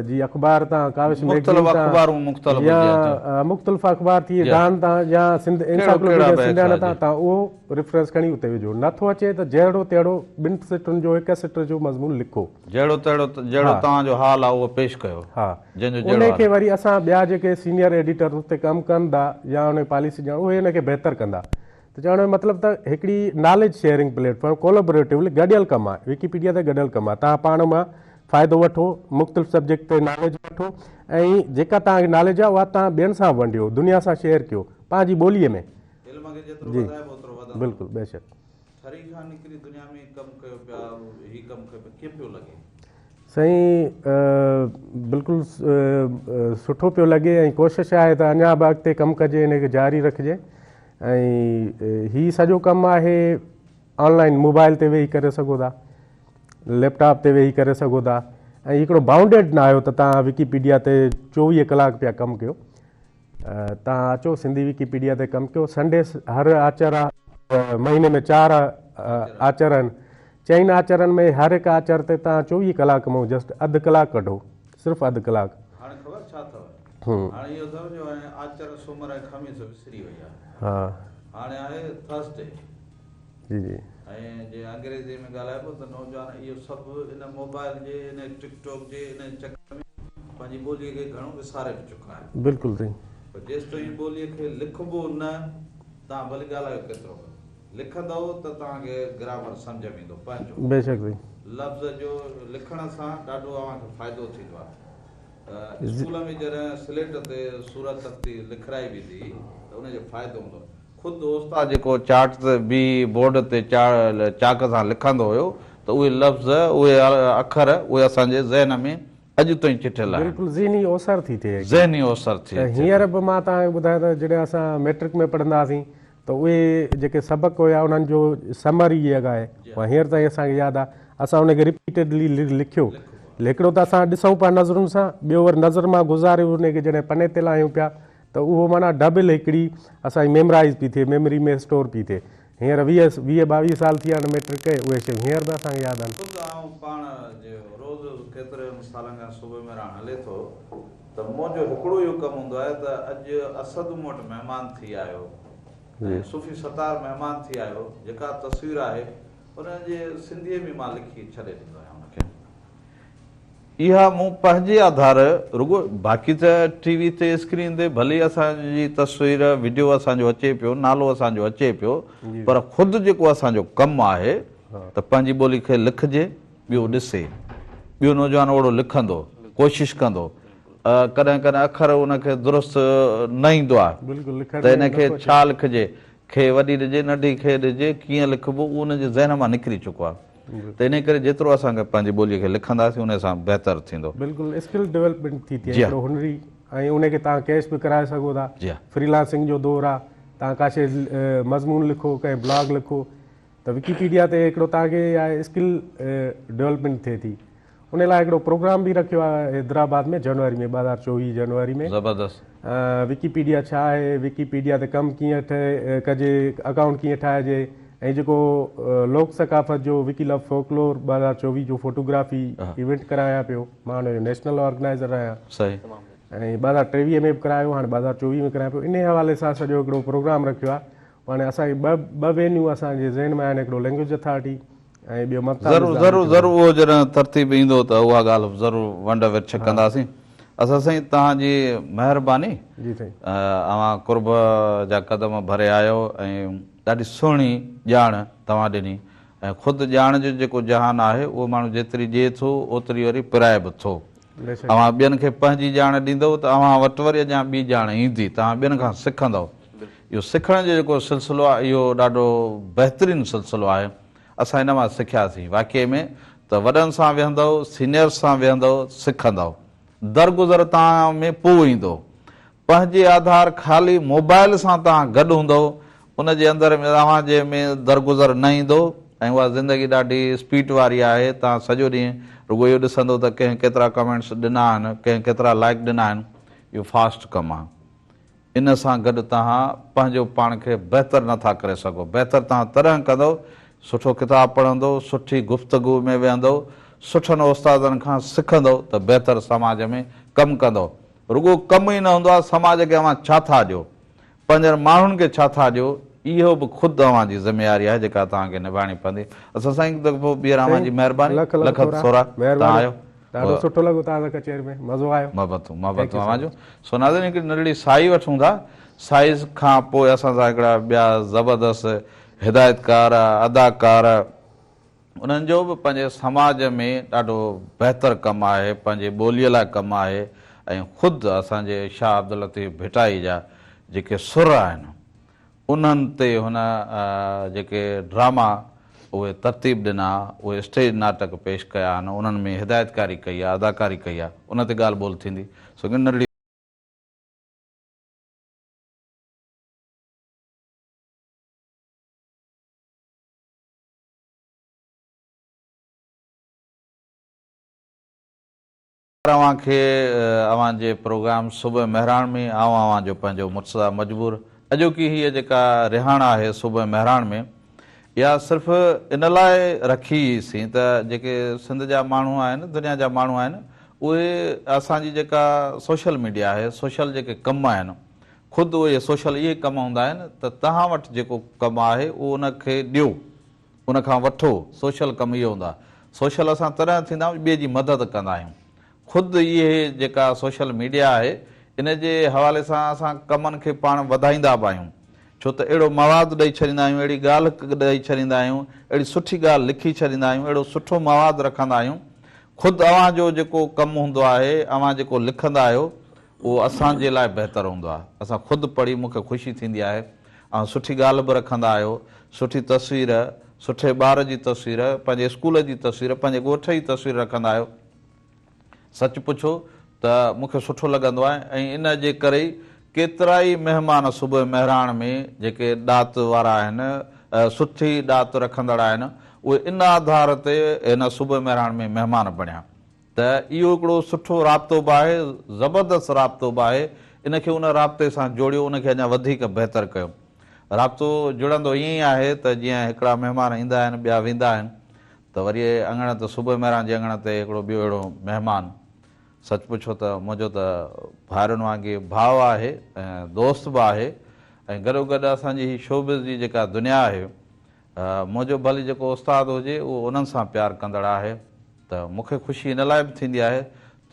جي اخبار تان ڪاوش ميگزين تان مختلف يا مختلف اخبار ٿي ڊان تان يا سنڌ انسائيڪلوپيڊيا سنڌيانا تان تان اهو ريفرنس کڻي اتي وجهو نه ٿو اچي ته جهڙو تهڙو ٻن سٽن جو هڪ سٽ جو مضمون لکو جهڙو تهڙو جهڙو توهان جو حال آهي اهو پيش ڪيو ها جنهن جو جهڙو ان کي وري اسان ٻيا جيڪي سينيئر ايڊيٽر اتي ڪم ڪن ٿا يا ان پاليسي ڄاڻ اهي ان کي بهتر ڪندا ته چوڻ جو مطلب ته هڪڙي ناليج شيئرنگ پليٽ فارم ڪولابوريٽولي گڏيل ڪم آهي وڪيپيڊيا تي گڏيل ڪم آهي توهان پاڻ مان فائدو وٺو مختلف سبجيڪٽ تي ناليج وٺو ۽ جيڪا توهان کي ناليج آهي اها توهان ٻين سان ونڊيو دنيا سان شيئر ڪيو پنهنجي ٻوليء ۾ علم کي جيترو جي وڌائبو اوترو وڌندو. بلڪل بيشڪ. ٿري کان نڪري دنيا ۾ ڪم ڪيو پيا هي ڪم ڪيو پيا ڪيئن پيو لڳي؟ سائين بلڪل سٺو پيو لڳي ۽ ڪوشش آهي ته اڃا به اڳتي ڪم ڪجي ان کي جاري رکجي ۽ هي سڄو ڪم آهي آن لائن موبائل تي ويهي ڪري سگهو ٿا ليپ ٽاپ تي ويهي ڪري سگهو ٿا ۽ هڪڙو باؤنڊيڊ نه آهيو ته توهان وڪيپيڊيا تي 24 ڪلاڪ پيا ڪم ڪيو توهان اچو سنڌي وڪيپيڊيا تي ڪم ڪيو سنڊي هر آچر مهيني ۾ 4 آچر آهن چئن آچرن ۾ هر هڪ آچر تي توهان 24 ڪلاڪ مون جسٽ اڌ ڪلاڪ ڪڍو صرف اڌ ڪلاڪ. هاڻي خبر ڇا اٿو؟ هاڻي اهو اٿو جو هاڻي آچر سومر ۽ خميس وسري وئي آهي. هاڻي آهي ٿرسڊي. جي جي. ۽ جي انگريزي ۾ ڳالهائبو ته نوجوان اهو سڀ ان موبائل جي ان ٽڪ ٽاڪ جي ان چڪر ۾ پنهنجي ٻوليء کي گهڻو وساري به چڪا آهن. بلڪل سائين. پر جيستائين ٻوليء کي لکبو نه توهان ڀلي ڳالهايو ڪيترو به. لکندؤ ته توهان کي گرامر سمجهه ۾ ايندو پنهنجو. بيشڪ سائين. لفظ جو لکڻ سان ڏاڍو اوهان کي فائدو ٿيندو آهي. اسڪول ۾ جڏهن سليٽ تي صورت تختي لکرائي ويندي ته ان جو فائدو هوندو. خود استاد جيڪو چارٽ تي بيهي بورڊ تي چاڪ سان لکندو هيو ته اهي لفظ اهي اکر اهي اسان جي ذهن ۾ اڄ تائين چٽيل آهن. بلڪل ذهني اوسر ٿي ٿئي. ذهني اوسر ٿئي ته هينئر به مان توهان کي ٻڌايان ته جڏهن اسان مئٽرڪ ۾ پڙهندا هئاسين ته اهي جيڪي سبق هيا انهن جو سمري جيڪا آهي اها هينئر تائين اسان کي ياد آهي اسان ان کي رپيٽيڊلي لکيو هڪڙو ته اسان ڏسون پيا نظرن سان ٻيو وري نظر مان گذاري ان کي جڏهن پني تي لاهيون پيا ته اهو معنيٰ ڊبل هڪڙي اسان جي ميمرائز پئي ٿئي ميمري ۾ اسٽور پئي ٿئي هينئر 20 22 سال ٿي ويا آهن ميٽرڪ کي اهي شيون هينئر به اسان کي ياد آهن. خود آئون پاڻ جي روز ڪيترن سالن کان صبح مهراڻ هلي ٿو ته منهنجو هڪڙو اهو ڪم هوندو آهي ته اڄ اسد مون وٽ مهمان ٿي آيو ۽ صوفي ستار مهمان ٿي آيو جيڪا تصوير آهي ان جي سنڌيء ۾ مان لکي ڇڏي ڏيندو آهيان ان کي. اها مون پنهنجي آڌار رڳو باقي ته ٽي وي تي اسڪرين تي ڀلي اسان جي تصوير وڊيو اسان جو اچي پيو نالو اسان جو اچي پيو پر خود جيڪو اسان جو ڪم آهي ته پنهنجي ٻولي کي لکجي ٻيو ڏسي ٻيو نوجوان اوڙو لکندو ڪوشش ڪندو ڪڏهن ڪڏهن اکر ان کي درست نه ايندو آهي ته ان کي ڇا لکجي کي وڏي ڏجي ننڍي کي ڏجي ڪيئن لکبو اهو ان جي ذهن مان نڪري چڪو آهي ته انهي ڪري جيترو اسان کي پنهنجي ٻولي کي لکنداسين انهي سان بهتر ٿيندو. بلڪل اسڪل ڊولپمينٽ ٿي ٿئي هڪڙو هنري ۽ انهي کي توهان ڪيش به ڪرائي سگهو ٿا فري لانسنگ جو دور آهي توهان ڪا شي مضمون لکو ڪنهن بلاگ لکو ته وڪيپيڊيا تي هڪڙو توهان کي اها اسڪل ڊولپمينٽ ٿئي ٿي ان لاء هڪڙو پروگرام به رکيو آهي حيدرآباد ۾ جنوري ۾ 2024 جنوري ۾ زبردست. وڪيپيڊيا ڇا آهي وڪيپيڊيا تي ڪم ڪيئن ڪجي اڪائونٽ ڪيئن ٺاهجي ۽ جيڪو لوڪ ثقافت جو وڪي لو فوڪلور 2024 جو فوٽوگرافي ايونٽ ڪرايان پيو مان ان جو نيشنل آرگنائزر آهيان صحيح ۽ 2023 ۾ به ڪرايو هاڻي 2024 ۾ ڪرايان پيو انهي حوالي سان سڄو هڪڙو پروگرام رکيو آهي هاڻي اسان کي ٻه وينيو اسان جي ذهن ۾ آهن هڪڙو لينگويج اٿارٽي ۽ ٻيو ممتا ضرور ضرور ضرور اهو جڏهن ترتيب ايندو ته اها ڳالهه به ضرور ونڊ ورڇ ڪنداسين. اسد سائين توهان جي مهرباني جي سائين. اوهان قرب جا قدم ڀري آيو ۽ ڏاڍي سهڻي ڄاڻ توهان ڏني ۽ خود ڄاڻ جو جيڪو جهان آهي اهو ماڻهو جيتري ڏئي ٿو اوتري وري پرائي به ٿو. اوهان ٻين کي پنهنجي ڄاڻ ڏيندؤ ته اوهان وٽ وري اڃا ٻي ڄاڻ ايندي، توهان ٻين کان سکندؤ. اهو سکڻ جو جيڪو سلسلو آهي اهو ڏاڍو بهترين سلسلو آهي. اسان ان مان سکياسين واقعي ۾ ته وڏن سان ويهندؤ، سينيئرز سان ويهندؤ، سکندؤ. درگذر توهان ۾ پوء ايندو. پنهنجي آڌار خالي موبائل سان توهان گڏ هوندؤ ان جي اندر ۾ اوهان جي ۾ درگذر نه ايندو ۽ اها زندگي ڏاڍي اسپيڊ واري آهي توهان سڄو ڏينهن رڳو اهو ڏسندو ته ڪنهن ڪيترا ڪمينٽس ڏنا آهن، ڪنهن ڪيترا لائيڪ ڏنا آهن، اهو فاسٽ ڪم آهي. ان سان گڏ توهان پنهنجو پاڻ کي بهتر نه ٿا ڪري سگهو. بهتر توهان تڏهن ڪندؤ، سٺو ڪتاب پڙهندؤ، سٺي گفتگو ۾ ويهندؤ، سٺن استادن کان سکندؤ ته بهتر سماج ۾ ڪم ڪندؤ. رڳو ڪم ئي نه هوندو آهي، سماج کي اوهان ڇا ٿا ڏيو، پنهنجن ماڻهن کي ڇا ٿا ڏيو، اهو به خود اوهان جي ذميواري آهي جيڪا توهان کي نڀائڻي پوندي. اسان سائين هڪ دفعو ٻيهر اوهان جي مهرباني، لک لک ٿورا توهان مهرباني آيو. ڏاڍو سٺو لڳو توهان سان ڪچهري ۾ مزو آيو. محبتون thank محبتون you اوهان سو جون. مچ. سو ناظرين هڪڙي ننڍڙي سائي وٺون ٿا، سائي کان پوء اسان سان هڪڙا ٻيا زبردست هدايتڪار، اداڪار، انهن جو به پنهنجي سماج ۾ ڏاڍو بهتر ڪم آهي، پنهنجي ٻوليء لاء ڪم آهي ۽ خود اسان جي شاهه عبداللطيف ڀٽائي جا جيڪي سر آهن، انهن تي هن جيڪي ڊراما اهي ترتيب ڏنا، اهي اسٽيج ناٽڪ پيش ڪيا آهن، انهن ۾ هدايتڪاري ڪئي آهي، اداڪاري ڪئي آهي، ان تي ڳالهه ٻولهه ٿيندي. سو ننڍڙي. اوهان کي اوهان جي پروگرام صبح مهراڻ ۾ آئون اوهان جو پنهنجو مرتضيٰ مجبور اڄوڪي هيء جيڪا رهاڻ آهي صبح مهراڻ ۾ اها صرف ان لاء رکي سين ته جيڪي سنڌ جا ماڻهو آهن دنيا جا ماڻهو آهن اهي اسان جي جيڪا سوشل ميڊيا آهي سوشل جيڪي ڪم آهن خود اهي سوشل اهي ڪم هوندا آهن ته توهان وٽ جيڪو ڪم آهي اهو ان کي ڏيو ان کان وٺو، سوشل ڪم اهو هوندو آهي. سوشل اسان تڏهن ٿيندا آهيون ٻئي جي مدد ڪندا آهيون. خود اهي جيڪا سوشل ميڊيا آهي ان جي حوالي سان اسان ڪمن کي پاڻ وڌائيندا به آهيون. ڇو ته اهڙو مواد ڏئي ڇڏيندا آهيون، اهڙي ڳالهه ڏئي ڇڏيندا آهيون، اهڙي سٺي ڳالهه لکي ڇڏيندا آهيون، اهڙو سٺو مواد رکندا آهيون. خود اوهان جو جيڪو ڪم هوندو آهي، اوهان جيڪو لکندا آهيو اهو اسان جي لاء بهتر هوندو آهي. اسان خود پڙهي مون کي خوشي ٿيندي آهي. اوهان سٺي ڳالهه به رکندا آهيو، سٺي تصوير، سٺي ٻار جي تصوير، پنهنجي اسڪول جي تصوير، پنهنجي ڳوٺ جي تصوير رکندا آهيو. سچ پڇو ته مون کي سٺو لڳندو آهي ۽ ان جي ڪري ئي ڪيترائي مهمان صبح مهراڻ ۾ جيڪي ڏات وارا آهن، سٺي ڏات رکندڙ آهن، اهي ان آڌار تي هن صبح مهراڻ ۾ مهمان بڻيا. ته اهو هڪڙو سٺو رابطو به آهي، زبردست رابطو به آهي، ان کي ان رابطي سان جوڙيو، ان کي اڃا وڌيڪ بهتر ڪيو. رابطو جڙندو ائين ئي آهي ته جيئن هڪڙا مهمان ايندا آهن، ٻيا ويندا آهن ته وري اڱڻ تي صبح مهراڻ جي اڱڻ تي هڪڙو ٻيو اهڙو مهمان، سچ پڇو ته منهنجو ته ڀائرن وانگي ڀاء آهي ۽ دوست به آهي ۽ گڏوگڏ اسان جي هي شوبز جي جيڪا دنيا آهي، منهنجو ڀلي جيڪو استاد هجي اهو انهن سان پيار ڪندڙ آهي ته مون کي خوشي ان لاء به ٿيندي آهي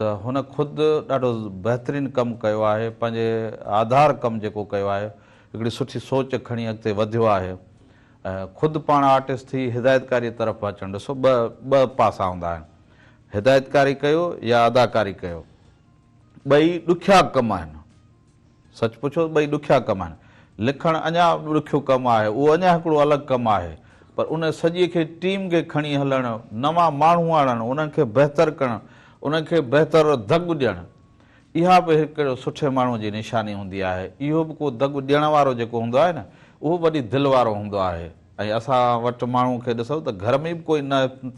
ته هن خود ڏاڍو بهترين ڪم ڪيو آهي پنهنجي آڌار ڪم جيڪو ڪيو آهي هڪڙي سٺي سوچ کڻي اڳتي وڌيو آهي ۽ خود پاڻ آرٽسٽ ٿي هدايتڪاري طرف اچڻ ڏسو ٻه پاسا هوندا آهن هدايتڪاري ڪيو يا اداڪاري ڪيو ٻئي ڏکيا ڪم آهن. سچ پڇو ته ٻئي ڏکيا ڪم آهن. لکڻ اڃا ڏکيو ڪم آهي، اهو اڃا هڪڙو الڳ ڪم آهي، پر ان سڄي کي ٽيم کي کڻي هلڻ، نوان ماڻهو آڻڻ، انهن کي بهتر ڪرڻ، انهن کي بهتر دڳ ڏيڻ، اها به هڪ سٺي ماڻهوء جي نشاني هوندي آهي. اهو به ڪو دڳ ڏيڻ وارو جيڪو هوندو آهي نه، اهو وڏي دل وارو هوندو آهي. ۽ اسان وٽ ماڻهو کي ڏسو ته گهر ۾ به ڪوئي نه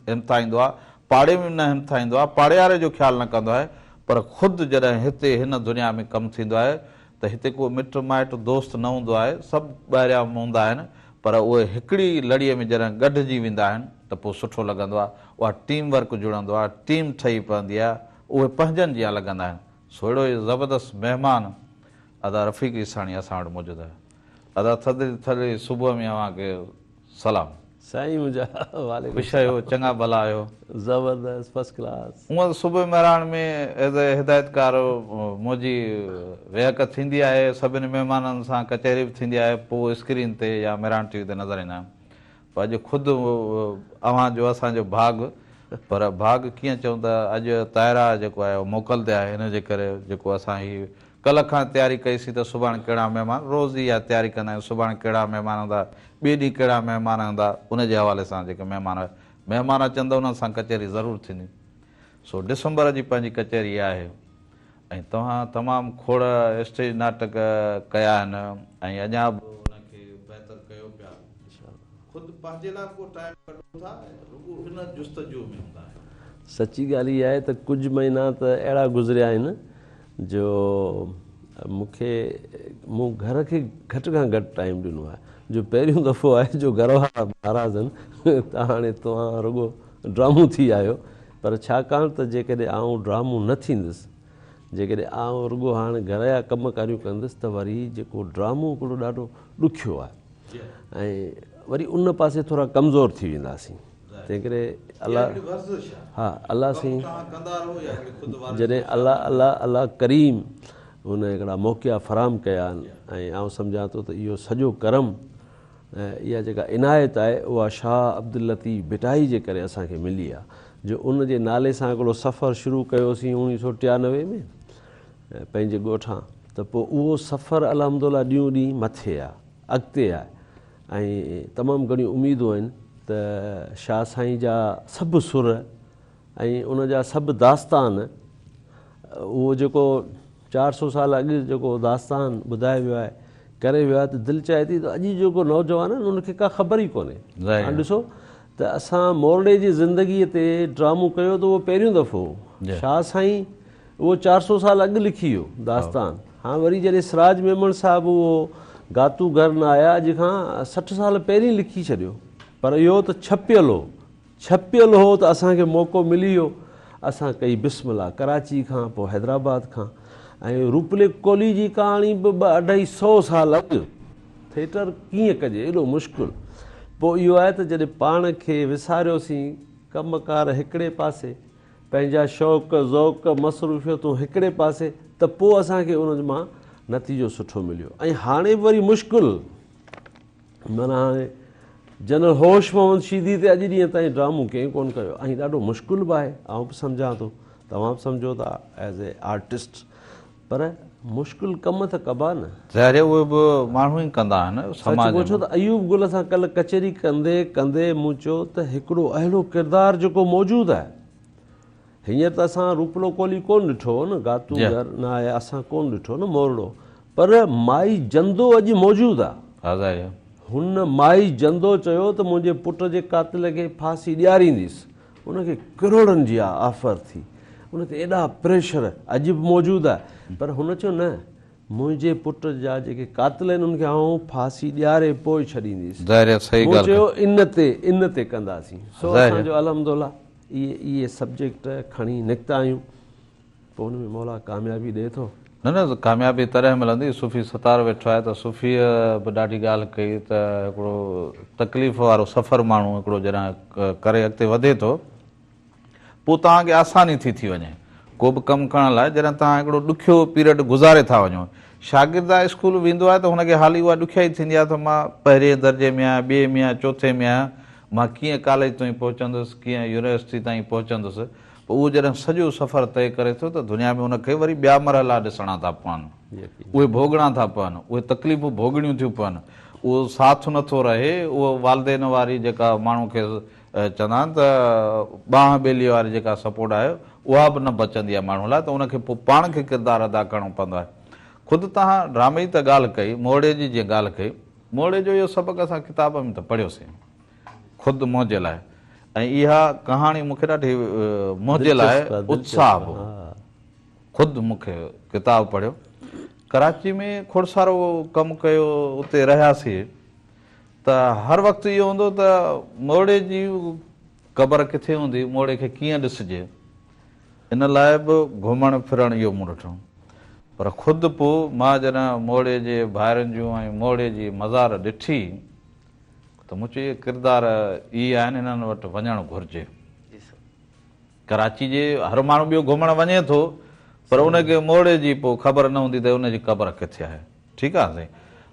همٿائيندو آهي، پاڙي ۾ به نه همٿائيندو آهي، پاڙيواري جو خيال نه ڪندو آهي، پر خود جڏهن هتي هن دنيا ۾ ڪم ٿيندو آهي ته هتي ڪو مٽ مائٽ دوست نه هوندو آهي، سڀ ٻاهريان هوندا آهن، پر اهي هڪڙي لڙيء ۾ جڏهن ڳنڍجي ويندا آهن ته پوء سٺو لڳندو آهي، اها ٽيم ورڪ جڙندو آهي، ٽيم ٺهي پوندي آهي، اهي پنهنجن جيان لڳندا آهن. سو اهڙو ئي زبردست مهمان ادا رفيق عيساڻي اسان وٽ موجود آهي. ادا ٿڌڙي ٿڌڙي صبح ۾ اوهان کي سلام. سائين منهنجا وعليڪم خوش آهيو السلام. چڱا ڀلا آهيو. زبردست فرسٽ ڪلاس. هونئن ته صبح مهراڻ ۾ ايز اي هدايتڪار منهنجي ويهڪ ٿيندي آهي سڀني مهمانن سان ڪچهري به ٿيندي آهي پوء اسڪرين تي يا مهراڻ ٽي وي تي نظر ايندا آهيون پر اڄ خود اوهان جو اسان جو ڀاڳ پر ڀاڳ ڪيئن چئون ته اڄ طاهره جيڪو آهي اهو موڪل تي آهي ان جي ڪري جيڪو اسان هي ڪلهه کان تياري ڪئي سين ته سڀاڻي ڪهڙا مهمان، روز اها تياري ڪندا آهيون سڀاڻي ڪهڙا مهمان هوندا، ٻئي ڏينهن ڪهڙا مهمان هوندا، ان جي حوالي سان جيڪي مهمان مهمان اچن ته انهن سان ڪچهري ضرور ٿيندي. سو ڊسمبر جي پنهنجي ڪچهري آهي ۽ توهان تمام کوڙ اسٽيج ناٽڪ ڪيا آهن ۽ اڃا به ان کي بهتر ڪيو پيا. خود پنهنجي لاء به ڪو ٽائيم ڪڍو ٿا يا رڳو ان جستجو ۾ هوندا آهيو؟ سچي ڳالهه اها آهي ته ڪجهه مهينا ته اهڙا گذريا آهن جو مون کي مون گهر کي گهٽ کان گهٽ ٽائيم ڏنو آهي جو پهريون دفعو آهي جو گهر وارا به ناراض آهن ته هاڻي توهان رڳو ڊرامو ٿي آهيو پر ڇاڪاڻ ته جيڪڏهن آئون ڊرامو نه ٿيندس جيڪڏهن آئون رڳو هاڻ گهر جا ڪم ڪاريون ڪندس ته وري جيڪو ڊرامو هڪڙو ڏاڍو ڏکيو آهي ۽ وري ان پاسي ٿورا ڪمزور ٿي وينداسين تنهنڪري الله ها الله سائين جڏهن الله الله الله ڪريم ان هڪڙا موقعا فراهم ڪيا آهن ۽ آئون سمجهان ٿو ته اهو سڄو ڪرم ۽ اها جيڪا عنايت آهي اها شاهه عبداللطيف ڀٽائي جي ڪري اسان کي ملي آهي جو ان جي نالي سان هڪڙو سفر شروع ڪيوسين اوڻيهه سو 93 ۾ پنهنجي ڳوٺان ته پوء اهو سفر الحمدلله ڏينهون ڏينهن مٿي آهي اڳتي آهي ۽ تمام گهڻيون اميدون آهن ته شاهه سائين جا سڀ سر ۽ ان جا سڀ داستان اهو جيڪو 400 سال اڳ جيڪو داستان ٻڌايو ويو آهي ڪري ويو آهي ته دل چاهي ٿي ته اڄ جيڪو نوجوان آهن ان کي ڪا خبر ئي ڪونهي. هاڻي ڏسو ته اسان مورڙي جي زندگيء تي ڊرامو ڪيو ته اهو پهريون دفعو هو. شاهه سائين اهو 400 سال اڳ لکي ويو داستان. هاڻ وري جڏهن سراج ميمڻ صاحب اهو گاتو گهر نه آيا اڄ کان 60 سال پهرين لکي ڇڏيو پر اهو ته ڇپيل هو. ڇپيل هو ته اسان کي موقعو ملي ويو. اسان ڪئي بسم الله ڪراچي کان پوء حيدرآباد کان ۽ روپلي ڪولهي جي ڪهاڻي به ٻه اڍائي سئو سال اڳ ٿيٽر ڪيئن ڪجي ايڏو مشڪل. پوء اهو آهي ته جڏهن پاڻ کي وساريوسين ڪم ڪار هڪڙي پاسي پنهنجا شوق ذوق مصروفيتون هڪڙي پاسي ته پوء اسان کي ان مان نتيجو سٺو مليو ۽ هاڻي به وري مشڪل معنيٰ هاڻي جنرل هوش محمد شيدي تي اڄ ڏينهن تائين ڊرامو ڪنهن ڪونه ڪيو ۽ ڏاڍو مشڪل به آهي آئون به سمجهان ٿو توهان به سمجهو ٿا ايز اي آرٽسٽ پر مشڪل ڪم ته ڪبا نه. ظاهر آهي اهي به ماڻهو ئي ڪندا آهن سماج ۾. سچ پڇو ته ايوب گل سان ڪلهه ڪچهري ڪندي ڪندي مون چيو ته هڪڙو اهڙو ڪردار جيڪو موجود آهي. هينئر ته اسان روپلو ڪولهي ڪونه ڏٺو هو نه، گاتو گهر نه آهي اسان ڪونه ڏٺو نه مورڙو پر مائي جندو اڄ موجود آهي. ها ظاهر آهي. هن مائي جندو چيو ته منهنجي پٽ جي قاتل کي ڦاسي ڏيارينديس. ان کي ڪروڙن جي آفر ٿي، ان تي ايڏا پريشر اڄ به موجود آهي پر هن چيو نه منهنجي پٽ جا جيڪي قاتل آهن انهن کي آئون ڦاسي ڏياري پوء ڇڏينديس. ظاهر آهي صحيح مون ڳالهه چيو ان تي ان تي ڪنداسين. سو اسان جو الحمدلله اهي اهي سبجيڪٽ کڻي نڪتا آهيون پوء ان ۾ مولا ڪاميابي ڏئي ٿو. نه نه ڪاميابي تڏهن ملندي صوفي ستار ويٺو آهي ته صوفيء به ڏاڍي ڳالهه ڪئي ته هڪڙو تڪليف وارو سفر ماڻهو هڪڙو جڏهن ڪري اڳتي وڌي ٿو پوء توهان کي آساني ٿي ٿي وڃي ڪو به ڪم ڪرڻ لاء جڏهن توهان هڪڙو ڏکيو پيريڊ گذاري ٿا وڃو شاگرد آهي اسڪول ويندو آهي ته هن کي حالي اها ڏکيائي ٿيندي آهي ته مان پهرين درجي ۾ آهيان ٻئي ۾ آهيان چوٿين ۾ آهيان مان ڪيئن ڪاليج تائين پهچندس ڪيئن يونيورسٽي تائين پهچندس پوء اهو جڏهن سڄو سفر طئي ڪري ٿو ته دنيا ۾ ان کي وري ٻيا مرحلا ڏسڻا ٿا پون، اهي ڀوڳڻا ٿا پون، اهي تڪليفون ڀوڳڻيون ٿيون پون، اهو ساٿ نٿو رهي، اهو والدين واري جيڪا ماڻهو کي چوندا آهن ته ٻانهن ٻيلي واري جيڪا سپورٽ آهي اها به نه بچندي آهي ماڻهو لاء ته ان کي پوء پاڻ کي ڪردار ادا ڪرڻو پوندو آهي. خود توهان ڊرامي جي ته ڳالهه ڪئي، موڙي جي جيئن ڳالهه ڪئي، موڙي جو اهو سبق اسان ڪتاب ۾ ته پڙهيوسين. خود منهنجي لاء ۽ اها ڪهاڻي مون کي ڏاڍي منهنجي لاء اتساهه به هو. خود مون کي ڪتاب پڙهيو. ڪراچي ۾ کوڙ سارو ڪم ڪيو اتي رهياسين ته هر وقت اهو هوندو ته موڙي جي قبر ڪٿي هوندي، موڙي کي ڪيئن ڏسجي، ان لاء به گهمڻ ڦرڻ اهو مون ڏٺو. پر خود پوء مان جڏهن موڙي جي ڀائرن جون ۽ موڙي جي مزار ڏٺي ته مون چيو اهي ڪردار اهي آهن انهن وٽ وڃڻ گهرجي. ڪراچي جي هر ماڻهو ٻيو گهمڻ وڃي ٿو پر ان کي موڙي جي پوء خبر نه هوندي ته ان جي قبر ڪٿي آهي. ٺيڪ آهي سائين.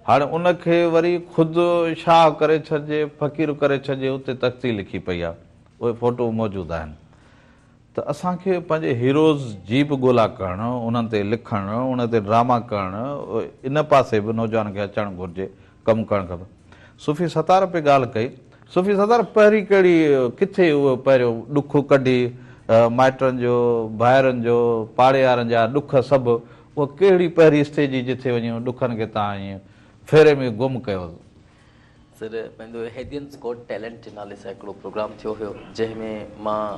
هاڻي ان کي وري خود شاهه ڪري ڇڏجي فقير ڪري ڇڏجي اتي تختي لکي پئي آهي اهي فوٽو موجود آهن. ته اسان کي پنهنجي هيروز جي به ڳولا ڪرڻ، انهن تي لکڻ، ان تي ڊراما ڪرڻ، ان پاسي به نوجوانن کي اچڻ گهرجي، ڪم ڪرڻ کپي. صوفي ستار پئي ڳالهه ڪئي. صوفي ستار پهرين ڪهڙي ڪٿي اهو پهريون ڏک ڪڍي مائٽن جو، ڀائرن جو، پاڙي وارن جا ڏک سڀ، اها ڪهڙي پهرين اسٽيج هئي جٿي وڃي انهن ڏکن کي توهان ائين ڦيري ۾ گم ڪيو؟ سر پنهنجو هيدينس گاٽ ٽيلنٽ جي نالي سان هڪڙو پروگرام ٿيو هيو جنهن ۾ مان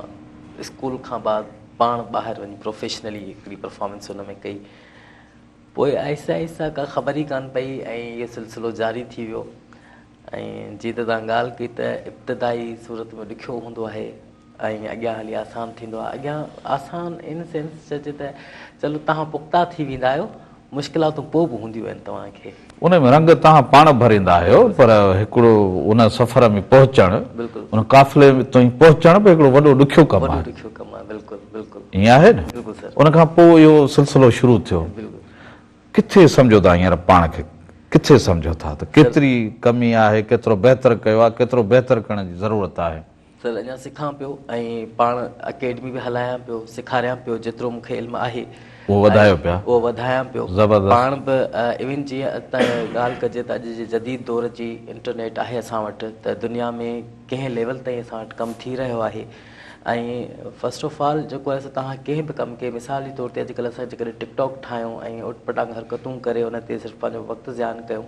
اسڪول کان بعد پاڻ ٻاهر وڃي پروفيشنلي هڪڙي پرفارمنس ان ۾ ڪئي. پوء آهستي آهستي ڪا خبر ئي ڪانه پئي ۽ اهو سلسلو جاري ٿي ويو ۽ جيئن ته توهان ڳالهه ڪئي ته ابتدائي صورت ۾ ڏکيو هوندو آهي ۽ اڳيان هلي آسان ٿيندو آهي اڳيان آسان ان سينس چئجي ته چلو توهان پختا ٿي ويندا آهيو مشڪلاتون پوء به هونديون آهن توهان کي. ان ۾ رنگ توهان پاڻ ڀريندا آهيو پر هڪڙو ان سفر ۾ پهچڻ ان قافلي تائين پهچڻ به هڪڙو وڏو ڏکيو ڪم آهي. وڏو ڏکيو ڪم آهي بلڪل بلڪل. ائين آهي نه؟ بلڪل سر. ان کان پوء اهو سلسلو شروع ٿيو. بلڪل. ڪٿي سمجهو ٿا هينئر پاڻ کي ڪٿي سمجهو ٿا ته ڪيتري ڪمي آهي ڪيترو بهتر ڪيو آهي ڪيترو بهتر ڪرڻ جي ضرورت آهي. سر اڃا سکان پيو ۽ پاڻ اڪيڊمي به هلايان پيو سيکاريان پيو جيترو مون کي علم آهي اهو وڌايو پيا اهو وڌايان پيو زبردست پاڻ به ايون جيئن ڳالهه ڪجي ته اڄ جي جديد دور جي انٽرنيٽ آهي اسان وٽ ته دنيا ۾ ڪنهن ليول تائين اسان وٽ ڪم ٿي رهيو آهي ۽ فرسٽ آف آل جيڪو آهي سو توهان ڪنهن به ڪم کي مثال جي طور تي اڄڪلهه اسان جيڪڏهن ٽڪ ٽاڪ ٺاهيون ۽ اوٽ پٽانگ حرڪتون ڪري ان تي صرف پنهنجو وقت زيان ڪيون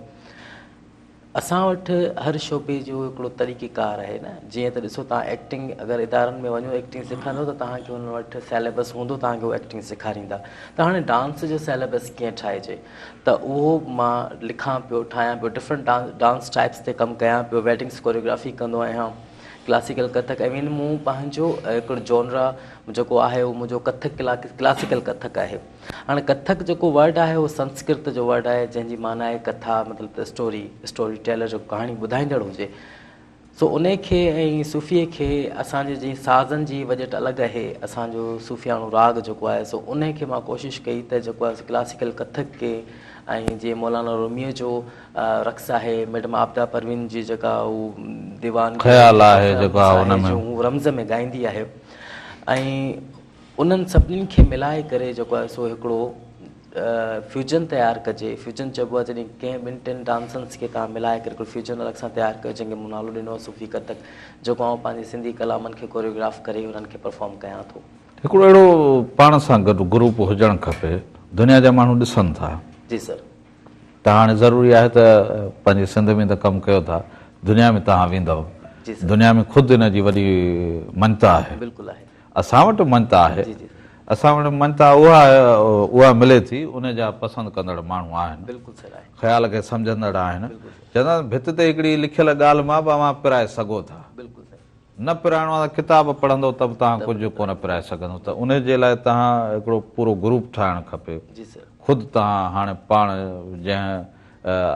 اسان وٽ هر شعبي جو هڪڙو طريقي ڪار آهي نه جيئن ته ڏسو توهان ايڪٽنگ اگر ادارن ۾ وڃو ايڪٽنگ سکندو ته توهان کي انهن وٽ سيليبس هوندو توهان کي هو ايڪٽنگ سيکاريندا ته هاڻي ڊانس جو سيليبس ڪيئن ٺاهجي ته اهو مان لکان پيو ٺاهيان پيو ڊفرنٽ ڊانس ٽائپس تي ڪم ڪيان پيو ويڊنگس ڪوريوگرافي ڪندو آهيان ڪلاسيڪل ڪٿڪ I مين مون پنهنجو هڪڙو جونرا جيڪو آهي اهو منهنجو ڪٿڪ ڪلاسيڪل ڪٿڪ آهي هاڻي ڪٿڪ جيڪو ورڊ آهي اهو سنسڪرت جو ورڊ آهي جنهن جي معنيٰ آهي ڪٿا مطلب ته اسٽوري، اسٽوري ٽيلر جيڪو ڪهاڻي ٻڌائيندڙ هجي. سو انهي کي ۽ صوفيء کي اسان جي جيئن سازن جي وڄت الڳ آهي اسان جو صوفياڻو راڳ جيڪو آهي سو انهي کي مان ڪوشش ڪئي ته جيڪو آهي سو ڪلاسيڪل ڪٿڪ کي ۽ جيئن مولانا روميء جو رقص آهي ميڊم عابده پروين جي جيڪا هو ديوان خيال آهي جيڪو آهي ان ۾ هو رمز ۾ ڳائيندي آهي ۽ انهن سڀني کي ملائي ڪري جيڪو آهي سو هڪڙو فيوجن تيار ڪجي. فيوجن چئبو آهي جڏهن ڪنهن ٻن ٽن ڊانسنس کي توهان ملائي ڪري هڪڙو فيوجن الڳ سان تيار ڪيو جنهن کي مون نالو ڏنو آهي صوفي ڪٿڪ جيڪو آئون پنهنجي سنڌي ڪلامن کي ڪوريوگراف ڪري انهن کي پرفارم ڪيان ٿو. هڪڙو اهڙو پاڻ سان گڏ گروپ هجڻ کپي دنيا جا ماڻهو ڏسن ٿا. جي سر. ته هاڻي ضروري آهي ته پنهنجي سنڌ ۾ ته ڪم ڪيو ٿا دنيا ۾ توهان ويندؤ دنيا ۾ خود ان جي وڏي مڃتا آهي. بلڪل آهي. اسان وٽ مڃتا آهي. اسان وٽ مڃتا اها اها ملي ٿي ان جا پسند ڪندڙ ماڻهو آهن. خيال کي سمجهندڙ آهن. چوندا آهن ڀت تي هڪڙي لکيل ڳالهه مان به اوهان پرائي سگهو ٿا. نه پرائڻو آهي ته ڪتاب پڙهندو ته به توهان ڪجهه ڪونه پرائي سگهندو ته ان جي لاء توهان هڪڙو پورو گروپ ٺاهڻ کپي. خود توهان هاڻي پاڻ جنهن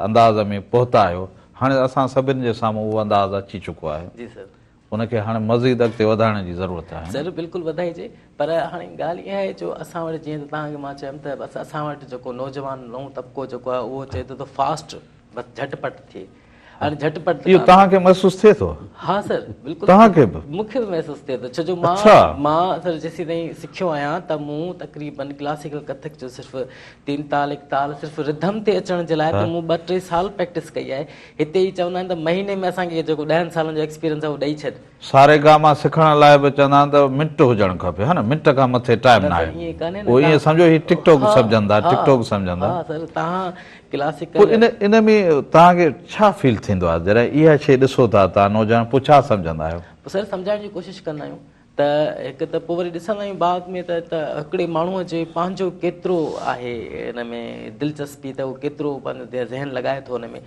انداز ۾ پهتا آهيو هاڻي اسان سڀني جي سامهون اهو انداز اچي چڪو آهي. ان کي هاڻي مزيد اڳتي وڌائڻ جي ضرورت آهي. سر بلڪل وڌائجي پر هاڻي ڳالهه اها آهي جو اسان وٽ جيئن ته توهان کي مان چيم ته بس اسان وٽ جيڪو نوجوان نئون طبقو جيڪو آهي اهو چئي ٿو ته فاسٽ بس جهٽ پٽ ٿئي هاڻي جهٽ پٽ اهو توهان کي محسوس ٿئي ٿو؟ ها سر بلڪل توهان کي به؟ مون کي به محسوس ٿئي ٿو ڇو جو مان مان سر جيسين تائين سکيو آهيان ته مون تقريبن ڪلاسيڪل ڪٿڪ جو صرف تين تال ايڪ تال صرف رڌم تي اچڻ جي لاء ته مون ٻه ٽي سال پريڪٽس ڪئي آهي هتي هي چوندا آهن ته مهيني ۾ اسان کي جيڪو ڏهن سالن جو ايڪسپيرينس آهي اهو ڏئي ڇڏ. ساري گاما سکڻ لاء به چوندا آهن ته منٽ هجڻ کپي ها نه منٽ کان مٿي ٽائيم نه ناهي سر ائين ڪانهي نه اهو ائين سمجهو هي ٽڪ ٽاڪ سمجهن ٿا ٽڪ ٽاڪ سمجهن ٿا. ها سر توهان ڪلاسيڪل. پوء ان ان ۾ توهان کي ڇا فيل ٿيندو آهي جڏهن اها شيء ڏسو ٿا توهان نوجوان پوء ڇا سمجهندا آهيو؟ پوء سر سمجهائڻ جي ڪوشش ڪندا آهيون ته هڪ ته پوء وري ڏسندا آهيون بعد ۾ ته ته هڪڙي ماڻهوء جي پنهنجو ڪيترو آهي ان ۾ دلچسپي ته هو ڪيترو پنهنجو ذهن لڳائي ٿو ان ۾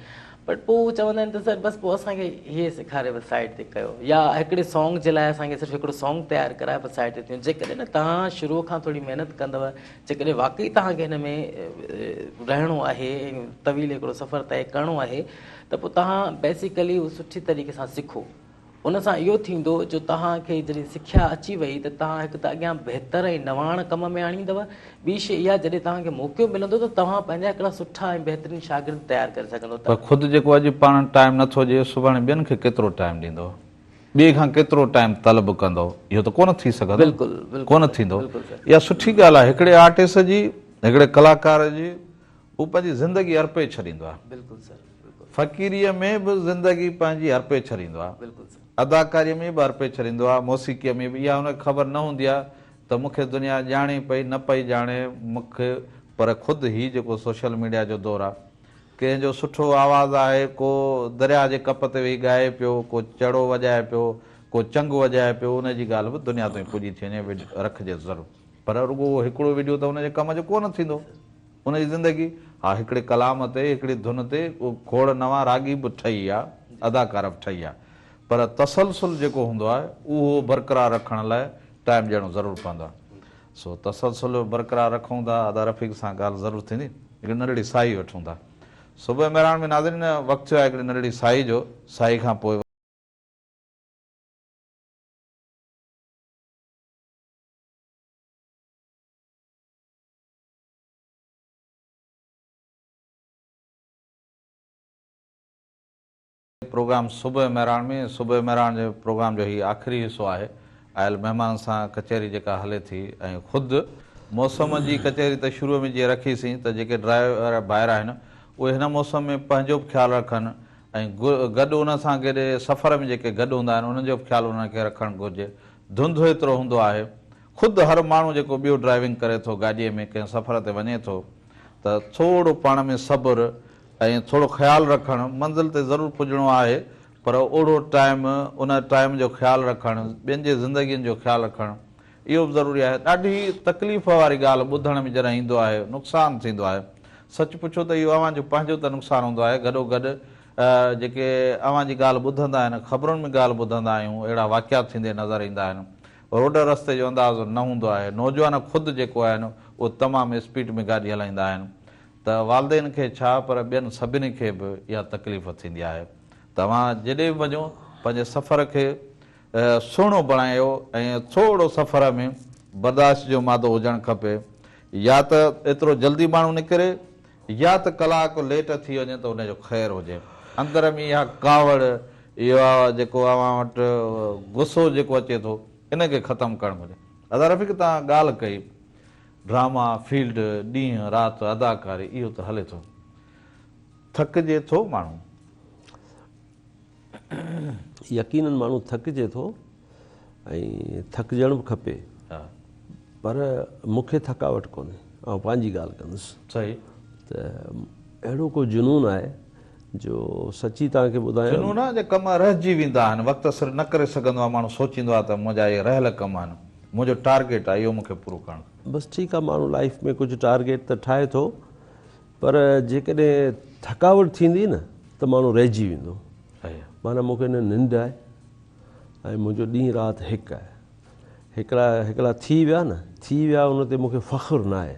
بٽ پوء هو چوندا آهن ته سر بس پوء اسان کي هي سيکاري بس سائيڊ تي ڪيو يا هڪڙي سانگ جي لاء اسان کي صرف هڪڙو سانگ تيار ڪرائي بس سائيڊ تي ٿيون جيڪڏهن نه توهان شروع کان ٿوري محنت ڪندؤ جيڪڏهن واقعي توهان کي هن ۾ رهڻو آهي ۽ طويل هڪڙو سفر طئي ڪرڻو آهي ته پوء توهان بيسيڪلي سٺي طريقي سان سکو ان سان اهو ٿيندو جو توهان کي جڏهن سکيا اچي وئي ته توهان هڪ ته اڳيان بهتر ۽ نواڻ ڪم ۾ آڻيندؤ، ٻي شيء اها جڏهن توهان کي موقعو ملندو ته توهان پنهنجا هڪڙا سٺا ۽ بهترين شاگرد تيار ڪري سگهندو ته. پر خود جيڪو اڄ پاڻ ٽائيم نه ٿو ڏئي سڀاڻي ٻين کي ڪيترو ٽائيم ڏيندو؟ ٻئي کان ڪيترو ٽائيم طلب ڪندو؟ اهو ته ڪونه ٿي سگهندو. بلڪل بلڪل ڪونه ٿيندو. اها سٺي ڳالهه آهي هڪڙي آرٽسٽ جي، هڪڙي ڪلاڪار جي هو پنهنجي زندگي ارپي ڇڏيندو آهي. بلڪل سر بلڪل. فقيريء ۾ به زندگي پنهنجي ارپي ڇڏيندو آهي. بلڪل سر. اداڪاريء ۾ به ارپي ڇڏيندو آهي، موسيقيء ۾ به. اها هن کي خبر نه هوندي آهي ته مون کي دنيا ڄاڻي پئي نه پئي ڄاڻي مون کي پر خود هي جيڪو سوشل ميڊيا جو دور آهي ڪنهن جو سٺو آواز آهي ڪو درياء جي ڪپ تي ويهي ڳائي پيو، ڪو چڙو وڄائي پيو، ڪو چنگ وڄائي پيو ان جي ڳالهه به دنيا تائين پڄي ٿي وڃي رکجي ضرور پر رڳو اهو هڪڙو وڊيو ته ان جي ڪم جو ڪو نه ٿيندو ان جي زندگي ها هڪڙي ڪلام تي هڪڙي ڌن تي کوڙ نوان راڳي به ٺهي ويا اداڪار به ٺهي ويا پر تسلسل جيڪو هوندو آهي اهو برقرار رکڻ لاء ٽائيم ڏيڻو ضرور پوندو آهي سو تسلسل برقرار رکون ٿا ادا رفيق سان ڳالهه ضرور ٿيندي هڪڙي ننڍڙي ساهي وٺون ٿا صبح مهراڻ ۾ ناظرين وقت ٿيو آهي هڪڙي ننڍڙي ساهي جو ساهي کان پوء. پروگرام صبح مهراڻ ۾ صبح مهراڻ جي پروگرام جو هي آخري حصو آهي. آيل مهمانن سان ڪچهري جيڪا هلي ٿي ۽ خود موسم جي ڪچهري ته شروع ۾ جيئن رکي سين ته جيڪي ڊرائيور ڀائر آهن اهي هن موسم ۾ پنهنجو به خيال رکن ۽ گڏ ان سان گڏ سفر ۾ جيڪي گڏ هوندا آهن انهن جو به خيال انهن کي رکڻ گهرجي. ڌنڌ ايترو هوندو آهي خود هر ماڻهو جيڪو ٻيو ڊرائيونگ ڪري ٿو گاڏيء ۾ ڪنهن سفر تي وڃي ٿو ته ٿورو پاڻ ۾ صبر ۽ ٿورو خيال رکڻ، منزل تي ضرور پڄڻو آهي پر اوڙو ٽائيم، ان ٽائيم جو خيال رکڻ، ٻين جي زندگين جو خيال رکڻ اهو به ضروري آهي. ڏاڍي تڪليف واري ڳالهه ٻڌڻ ۾ جڏهن ايندو آهي، نقصان ٿيندو آهي. سچ پڇو ته اهو اوهان جو پنهنجو ته نقصان هوندو آهي، گڏوگڏ جيڪي اوهان جي ڳالهه ٻڌندا آهن، خبرن ۾ ڳالهه ٻڌندا آهيون، اهڙا واقعا ٿيندي نظر ايندا آهن. روڊ رستي جو اندازو نه هوندو آهي. نوجوان خود جيڪو آهن اهو تمام اسپيڊ ۾ گاڏي هلائيندا آهن ته والدين کي ڇا پر ٻين سڀني کي به اها تڪليف ٿيندي آهي. توهان جيڏي به وڃو پنهنجي سفر کي سهڻو بڻايو ۽ ٿورو سفر ۾ برداشت جو مادو هجڻ کپي يا ته ايترو جلدي ماڻهو نڪري يا ته ڪلاڪ ليٽ ٿي وڃي ته ان جو خير هجي. اندر ۾ اها ڪاوڙ، اهو جيڪو اوهان وٽ غصو جيڪو اچي ٿو، ان کي ختم ڪرڻ گهرجي. ادا رفيق توهان ڳالهه ڪئي، ڊراما، فيلڊ، ڏينهن رات اداڪاري اهو ته هلي ٿو. ٿڪجي ٿو ماڻهو. يقينن ماڻهو ٿڪجي ٿو ۽ ٿڪجڻ به کپي پر مون کي ٿڪاوٽ ڪونهي آئون پنهنجي ڳالهه ڪندس صحيح ته اهڙو ڪو جنون آهي جو سچي توهان کي ٻڌايان جنون آهي جي ڪم رهجي ويندا آهن وقت سر نه ڪري سگهندو آهي ماڻهو سوچيندو آهي ته منهنجا اهي رهيل ڪم آهن منهنجو ٽارگيٽ آهي اهو مون کي پورو ڪرڻ بس ٺيڪ آهي ماڻهو لائيف ۾ ڪجهه ٽارگيٽ ته ٺاهي ٿو پر جيڪڏهن ٿڪاوٽ ٿيندي نه ته ماڻهو رهجي ويندو. معنيٰ مون کي نه ننڊ آهي ۽ منهنجو ڏينهن رات هڪ آهي. هڪڙا هڪڙا ٿي ويا نه ٿي ويا ان تي مون کي فخر نه آهي.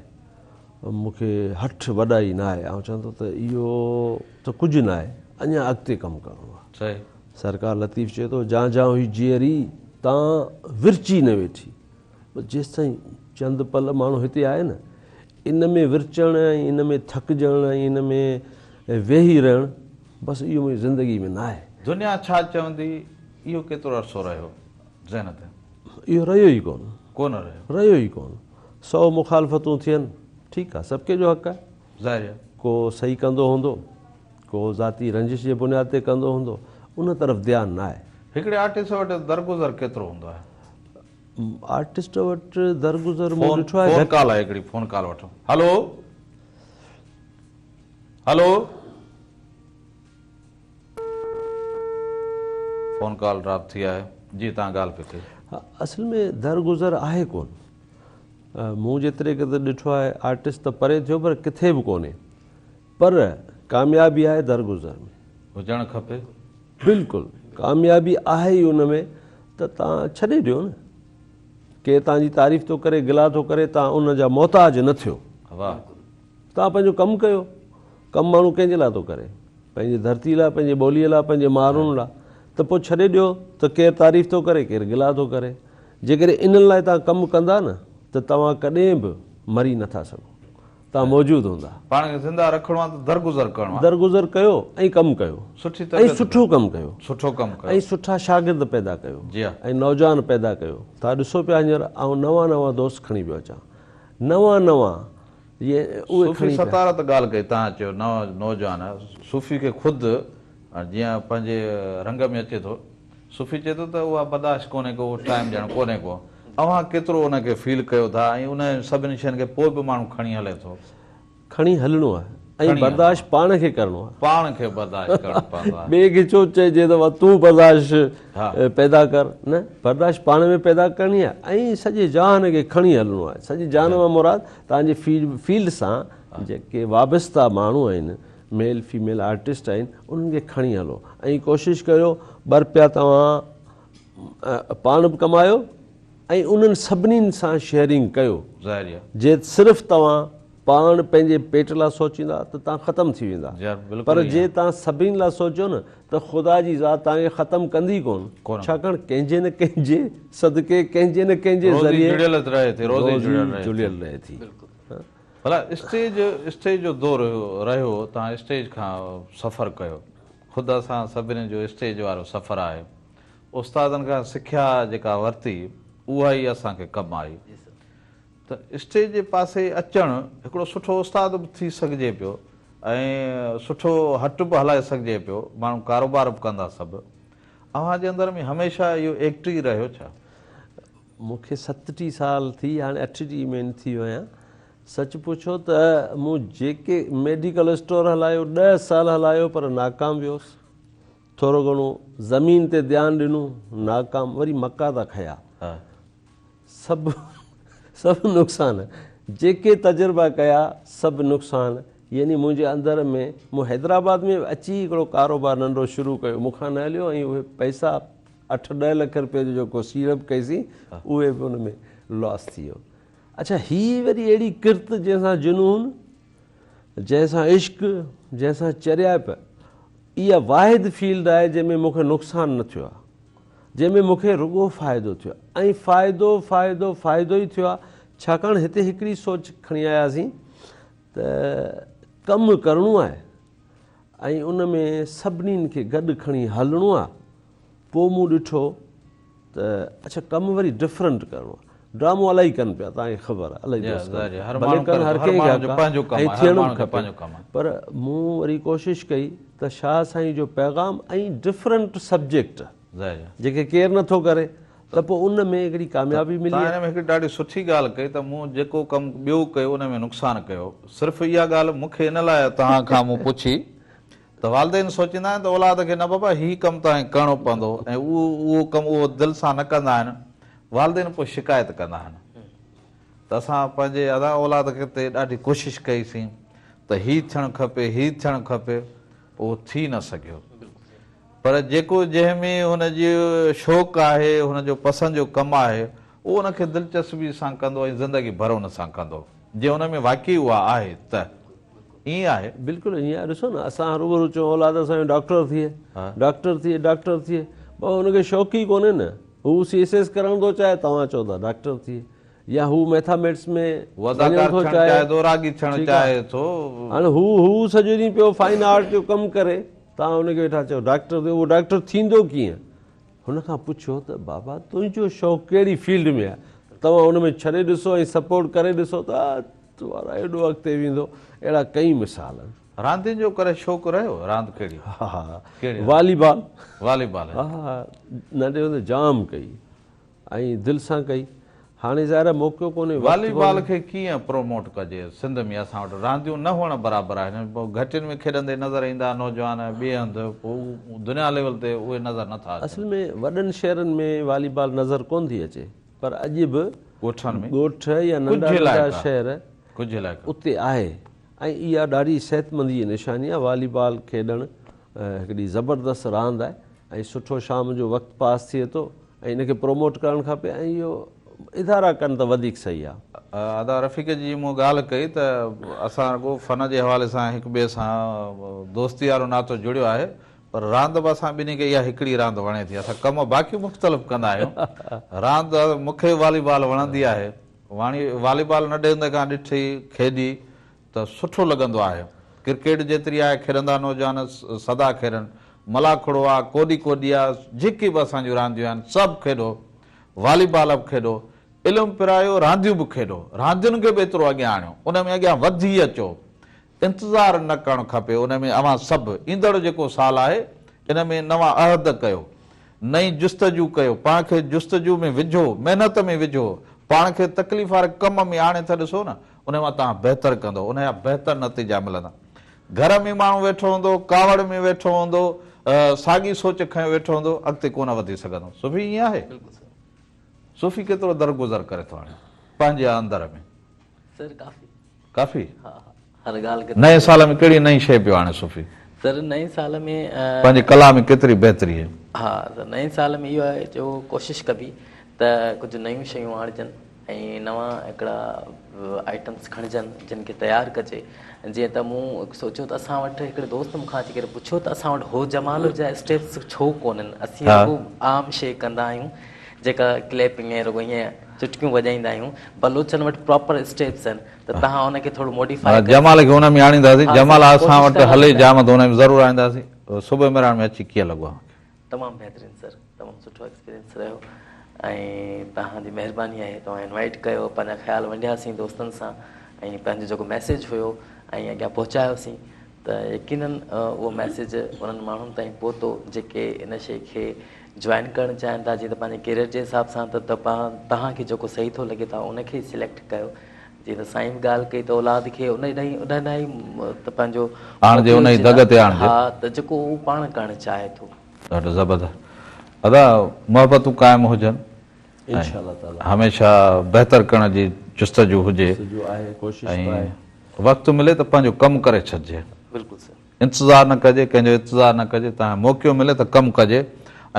مون کي هٺ وڏائي نه آهي. آئون چوان ٿو ته اهو ته ڪجهه نه آهي اڃا اڳتي ڪم ڪرڻو آهي. سرڪار لطيف چئي ٿو جان جان هئي جيئري تان ورچي نه ويٺي. بس جيستائين چند پل ماڻهو هتي آهي نه ان ۾ ورچڻ ۽ ان ۾ ٿڪجڻ ۽ ان ۾ ويهي رهڻ بس اهو منهنجي زندگي ۾ ناهي. دنيا ڇا چوندي اهو ڪيترو عرصو رهيو ذهن تي؟ اهو رهيو ئي ڪونه. ڪونه رهيو. رهيو ئي ڪونه. سو مخالفتون ٿين ٺيڪ آهي سڀ ڪنهن جو حق آهي. ظاهر آهي. ڪو صحيح ڪندو هوندو ڪو ذاتي رنجش جي بنياد تي ڪندو هوندو ان طرف ڌيان ناهي. هڪڙي آرٽسٽ وٽ درگذر ڪيترو هوندو آهي؟ آرٽسٽ وٽ درگذر مون ڏٺو آهي فون ڪال آهي هڪڙي فون ڪال وٺو هلو هلو فون ڪال ڊراپ ٿي آهي جي تان ڳالهه پئي ڪئي. اصل ۾ درگذر آهي ڪون مون جيتري قدر ڏٺو آهي آرٽسٽ ته پري ٿيو پر ڪٿي به ڪونهي پر ڪاميابي آهي درگذر ۾. هجڻ کپي. بلڪل ڪاميابي آهي ئي ان ۾ ته تان ڇڏي ڏيو نه. ڪير تان جي تعريف ٿو ڪري گلا ٿو ڪري تان ان جا محتاج نه ٿيو. واھ. تان پنهنجو ڪم ڪيو. ڪم ماڻهو ڪنهن جي لاء ٿو ڪري؟ پنهنجي ڌرتي لاء، پنهنجي ٻوليء لاء، پنهنجي ماڻهن لاء. ته پوء ڇڏي ڏيو ته ڪير تعريف ٿو ڪري ڪير گلا ٿو ڪري. جيڪڏهن انهن لاء تان ڪم ڪندا نه ته توهان ڪڏهن به مري نه ٿا سگهو. توهان موجود هوندا. پاڻ کي زنده رکڻو آهي ته درگذر ڪرڻو آهي. درگذر ڪيو ۽ ڪم ڪيو. سٺي ۽ طبيعت سٺو ڪم ڪيو. سٺو ڪم ڪيو. ۽ سٺا شاگرد پيدا ڪيو. جي ها. ۽ نوجوان پيدا ڪيو. توهان ڏسو پيا هينئر آئون نوان نوان دوست کڻي پيو اچان. نوان نوان جيئن اهي صوفي کڻي پيا. ستار ته ڳالهه ڪئي توهان چيو نوجوان صوفي کي خود جيئن پنهنجي رنگ ۾ اچي ٿو. صوفي چئي ٿو ته اها برداشت ڪونهي ڪو، اهو ٽائيم ڏيڻ ڪونهي ڪو. اوهان ڪيترو ان کي فيل ڪيو ٿا ۽ انهن سڀني شين کي پوء به ماڻهو کڻي هلي ٿو. کڻي هلڻو آهي. ۽ برداشت پاڻ کي ڪرڻو آهي. پاڻ کي برداشت ڪرڻو پوندو آهي. ٻئي کي ڇو چئجي ته تون برداشت پيدا ڪر، نه برداشت پاڻ ۾ پيدا ڪرڻي آهي ۽ سڄي جهان کي کڻي هلڻو آهي. سڄي جهان مان مراد توهان جي فيلڊ سان جيڪي وابسته ماڻهو آهن، ميل فيميل آرٽسٽ آهن، انهن کي کڻي هلو ۽ ڪوشش ڪريو ٻه رپيا توهان پاڻ به ڪمايو ۽ انهن سڀني سان شيئرنگ ڪيو. جي صرف توهان پاڻ پنهنجي پيٽ لاء سوچيندا ته توهان ختم ٿي ويندا پر جي توهان سڀني لاء سوچيو نه ته خدا جي ذات توهان کي ختم ڪندي ڪونه ڇاڪاڻ ڪنهن جي نه ڪنهن جي صدقي ڪنهن جي نه ڪنهن جي ذريعي روزي جڙيل رهي ٿي. ڀلا اسٽيج اسٽيج جو دور رهيو توهان اسٽيج کان سفر ڪيو خود اسان سڀني جو اسٽيج وارو سفر آهي استادن کان سکيا جيڪا ورتي اها ئي اسان کي ڪم آئي ته اسٽيج جي پاسي اچڻ هڪڙو سٺو استاد به ٿي سگهجي پيو ۽ سٺو هٽ به هلائي سگهجي پيو، ماڻهو ڪاروبار به ڪندا سڀ. اوهان جي اندر ۾ هميشه اهو ايڪٽ ئي رهيو ڇا؟ مون کي 37 سال ٿي هاڻي 38 ۾ ٿي ويو آهيان. سچ پڇو ته مون جيڪي ميڊيڪل اسٽور هلايو ڏهه سال هلايو پر ناڪام ويوس. ٿورو گهڻو زمين تي ڌيان ڏنو ناڪام وري مڪا ٿا کيا. سڀ سڀ نقصان جيڪي تجربا ڪيا سڀ نقصان يعني منهنجي اندر ۾ مون حيدرآباد ۾ اچي هڪڙو ڪاروبار ننڍو شروع ڪيو مون کان نه هليو ۽ اهي پئسا اٺ ڏهه لک روپيه جو جيڪو سيڙپ ڪئيسين اهي به ان ۾ لاس ٿي ويو اڇا هي وري اهڙي ڪرت جنهن سان جنون جنهن سان عشق جنهن سان چريائپ اها واحد فيلڊ آهي جنهن ۾ مون کي نقصان نه ٿيو آهي جنهن ۾ مون کي رڳو فائدو ٿيو آهي ۽ فائدو فائدو فائدو ئي ٿيو آهي ڇاڪاڻ هتي هڪڙي سوچ کڻي آياسين ته ڪم ڪرڻو آهي ۽ ان ۾ سڀني کي گڏ کڻي هلڻو آهي پوء مون ڏٺو ته اڇا ڪم وري ڊفرنٽ ڪرڻو آهي ڊرامو الائي ڪن پيا توهان کي خبر آهي الائي دوست ڪن ڀلي ڪن هر ڪنهن کي حق آهي ۽ ٿيڻ به کپي پر مون وري ڪوشش ڪئي ته شاهه سائين جو پيغام ۽ ڊفرنٽ سبجيڪٽ جيڪي ڪير نه ٿو ڪري ته پوء ان ۾ هڪڙي ڪاميابي ملي. توهان هن ۾ هڪڙي ڏاڍي سٺي ڳالهه ڪئي ته مون جيڪو ڪم ٻيو ڪيو ان ۾ نقصان ڪيو صرف اها ڳالهه مون کي ان لاء توهان کان مون پڇي ته والدين سوچيندا آهن ته اولاد کي نه بابا هي ڪم توهان کي ڪرڻو پوندو ۽ اهو ڪم اهو دل سان نه ڪندا آهن والدين پوء شڪايت ڪندا آهن ته اسان پنهنجي ادا اولاد کي تي ڏاڍي ڪوشش ڪئي سين ته هي ٿيڻ کپي هي ٿيڻ کپي اهو ٿي نه سگهيو پر جيڪو جنهن ۾ هن جي شوق آهي هن جو پسند جو ڪم آهي اهو ان کي دلچسپي سان ڪندو ۽ زندگي ڀر ان سان ڪندو جي ان ۾ واقعي اها آهي ته ائين آهي. بلڪل ائين آهي ڏسو نه اسان هروڀرو چئون اولاد اسان جو ڊاڪٽر ٿئي ڊاڪٽر ٿئي ڊاڪٽر ٿئي بابا هن کي شوق ئي ڪونهي نه هو سي ايس ايس ڪرڻ ٿو چاهي توهان چئو ٿا ڊاڪٽر ٿئي يا هو ميٿاميٽس ۾ هو اداڪار ٿيڻ چاهي ٿو راڳي ٿيڻ چاهي ٿو. هاڻي هو هو سڄو ڏينهن پيو فائن آرٽ جو ڪم ڪري توهان هن کي ويٺا چئو ڊاڪٽر ٿيو اهو ڊاڪٽر ٿيندو ڪيئن؟ هن کان پڇو ته بابا تنهنجو شوق ڪهڙي فيلڊ ۾ آهي توهان ان ۾ ڇڏي ڏسو ۽ سپورٽ ڪري ڏسو ته وارا ايڏو اڳتي ويندو اهڙا ڪئي مثال آهن. راندين جو ڪڏهن شوق رهيو؟ راند ڪهڙي؟ ها ڪهڙي راند؟ والي بال. والي بال. ها ننڍي هوندي جام ڪئي ۽ دل سان ڪئي. هاڻي ظاهر آهي موقعو ڪونهي وقت والي بال ڪونهي. کي ڪيئن پروموٽ ڪجي؟ سنڌ ۾ اسان وٽ رانديون نه هئڻ برابر آهن. پوء گهٽين ۾ کيڏندي نظر ايندا نوجوان ٻئي هنڌ پوء دنيا ليول تي اهي نظر نه ٿا اچن. اصل ۾ وڏن شهرن ۾ والي بال نظر ڪونه ٿي اچي پر اڄ به ڳوٺن ۾ ڳوٺ يا ننڍا ڪجهه ننڍا علائقا شهر ڪجهه علائقا اتي آهي ۽ اها ڏاڍي صحتمندي جي نشاني آهي والي بال کيڏڻ هڪڙي زبردست راند آهي ۽ سٺو شام جو وقت پاس ٿئي ٿو ۽ ان کي پروموٽ ڪرڻ کپي ۽ اهو ادارا ڪن ته وڌيڪ صحيح آهي. ادا رفيق جي مون ڳالهه ڪئي ته اسان رڳو فن جي حوالي سان هڪ ٻئي سان دوستي وارو ناتو جڙيو آهي پر راند به اسان ٻنهي کي اها هڪڙي راند وڻي ٿي اسان ڪم باقي مختلف ڪندا آهيون راند مون کي والي بال وڻندي آهي واڻي والي بال ننڍي هوندي کان ڏٺي کيڏي ته سٺو لڳندو آهي. ڪرڪيٽ جيتري آهي کيڏندا نوجوان سدا کيڏن. ملاکڙو آ، ڪوڏي ڪوڏي آ، جيڪي به اسان جون رانديون آهن سڀ کيڏو. والي بال به کيڏو. علم پرايو رانديون به کيڏو. راندين کي به ايترو اڳيان آڻيو. ان ۾ اڳيان وڌي اچو. انتظار نه ڪرڻ کپي ان ۾ اوهان سڀ ايندڙ جيڪو سال آهي ان ۾ نوان عهد ڪيو. نئين جستجو ڪيو. پاڻ کي جستجو ۾ وجهو، محنت ۾ وجهو. پاڻ کي تڪليف واري ڪم ۾ آڻي ته ڏسو نه. ان مان توهان بهتر ڪندؤ، ان جا بهتر نتيجا ملندا. گهر ۾ ماڻهو ويٺو هوندو، ڪاوڙ ۾ ويٺو هوندو، ساڳي سوچ کنيو ويٺو هوندو، اڳتي ڪونه وڌي سگهندو. صوفي ائين آهي؟ بلڪل سر. صوفي ڪيترو درگذر ڪري ٿو هاڻي پنهنجي اندر ۾؟ سر ڪافي. ڪافي؟ ها ها هر ڳالهه کي. نئين سال ۾ ڪهڙي نئين شيء پيو آڻي صوفي؟ سر نئين سال ۾. پنهنجي ڪلا ۾ ڪيتري بهتري آهي؟ ها سر نئين سال ۾ اهو آهي جو ڪوشش ڪبي ته ڪجهه نيون شيون آڻجن ۽ نوان هڪڙا آئٽمس کڻجن جن کي تيار ڪجي جيئن ته مون سوچيو ته اسان وٽ هڪڙي دوست مون کان اچي ڪري پڇيو ته اسان وٽ هو جمال جا اسٽيپس ڇو ڪونهن اسين رڳو عام شيء ڪندا آهيون جيڪا ڪليپنگ ۽ رڳو ائين چٽڪيون وڄائيندا آهيون بلوچن وٽ پراپر اسٽيپس آهن ته توهان ان کي ٿورو موڊيفائي ڪري جمال کي ان ۾ آڻينداسين جمال اسان وٽ هلي جام ته ان ۾ ضرور آڻينداسين صبح مهراڻ ۾ اچي ڪيئن لڳو اوهان کي؟ تمام بهترين سر تمام سٺو ايڪسپيرينس رهيو ۽ توهان جي مهرباني آهي توهان انوائيٽ ڪيو پنهنجا خيال ونڊياسين دوستن سان ۽ پنهنجو جيڪو ميسيج هيو ۽ اڳيان پهچايوسين ته يقينن اهو ميسيج انهن ماڻهن تائين پهتو جيڪي ان شي کي جوائن ڪرڻ چاهين ٿا جيئن ته پنهنجي ڪيريئر جي حساب سان ته توهان کي جيڪو صحيح ٿو لڳي توهان ان کي سليڪٽ ڪيو جيئن ته سائين به ڳالهه ڪئي ته اولاد کي ان ڏانهن ان ڏانهن ئي ته پنهنجو آڻجي ان ئي دڳ تي آڻجي. ها ته جيڪو هو پاڻ ڪرڻ چاهي ٿو. ڏاڍو زبردست ادا محبتون قائم هجن انشاء الله تعالي هميشه بهتر ڪرڻ جي جستجو هجي جستجو آهي ڪوشش به آهي. ۽ وقت ملي ته پنهنجو ڪم ڪري ڇڏجي. بلڪل سر. انتظار نه ڪجي ڪنهن جو انتظار نه ڪجي تان موقعو ملي ته ڪم ڪجي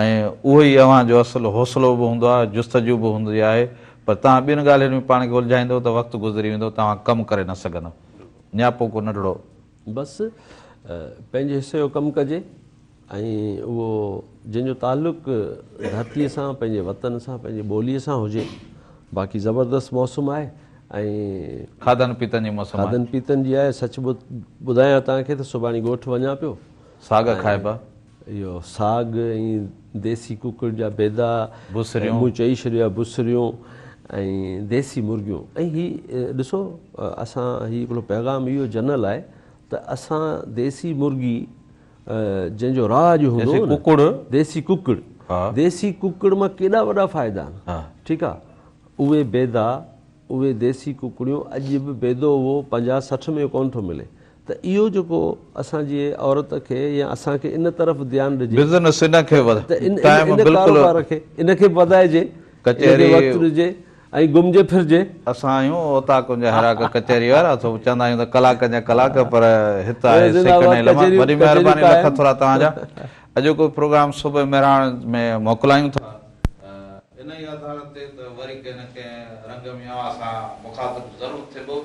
۽ اهو ئي اوهان جو اصل حوصلو به هوندو آهي جستجو به هوندي آهي پر توهان ٻين ڳالهين ۾ پاڻ کي الجهائيندو ته وقت گذري ويندو توهان ڪم ڪري نه سگهندو نياپو ڪو ننڍڙو. بس پنهنجي حصي جو ڪم ڪجي ۽ اهو جنهن جو تعلق ڌرتيء سان پنهنجي وطن سان پنهنجي ٻوليء سان هجي باقي زبردست موسم آهي ۽. کاڌن پيتن جي موسم آهي. کاڌن پيتن جي آهي سچ ٻڌايان توهان کي ته سڀاڻي ڳوٺ وڃان پيو. ساڳ کائبا. اهو ساڳ ۽ ديسي ڪڪڙ جا بيدا. بصريون. مون چئي ڇڏيو آهي بصريون ۽ ديسي مرغيون ۽ هي ڏسو اسان هي هڪڙو پيغام اهو جنرل آهي ته اسان ديسي مرغي جنهن جو راڄ هوندو هو نه ڪڪڙ ديسي ڪڪڙ ديسي ڪڪڙ مان ڪيڏا وڏا فائدا آهن ٺيڪ آهي اهي بيدا اهي ديسي ڪڪڙيون اڄ به بيدو اهو 50 60 ۾ ڪونه ٿو ملي ته اهو جيڪو اسان جي عورت کي يا اسان کي ان طرف ڌيان ڏجي بزنس ان کي ته ان ڪاروبار کي ان کي وڌائجي ان کي وقت ڏجي ۽ گهمجي ڦرجي. اسان آهيون اوطاقن جا هراڪ ڪچهري وارا سو چوندا آهيون ته ڪلاڪن جا ڪلاڪ پر هت آهي سيڪنڊ ۽ لمحا وڏي مهرباني لک ٿورا توهان جا اڄوڪو پروگرام صبح مهراڻ ۾ موڪلايون ٿا. انهي آڌار تي ته وري ڪنهن نه ڪنهن رنگ ۾ اوهان سان مخاطب ضرور ٿيبو.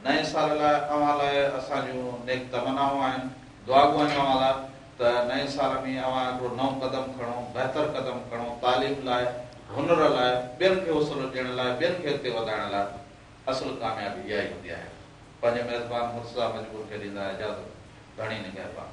نئين سال لاء اوهان لاء اسان جون نيڪ تمنائون آهن. دعاگو آهيون اوهان لاء ته نئين سال ۾ اوهان هڪڙو نئون قدم کڻو، بهتر قدم کڻو، تعليم لاء، هنر لاء، ٻين کي حوصلو ڏيڻ لاء، ٻين کي اڳتي وڌائڻ لاء. اصل ڪاميابي اها ئي هوندي آهي. پنهنجي ميزبان مرتضيٰ مجبور کي ڏيندا اجازت. ڌڻي نگهبان.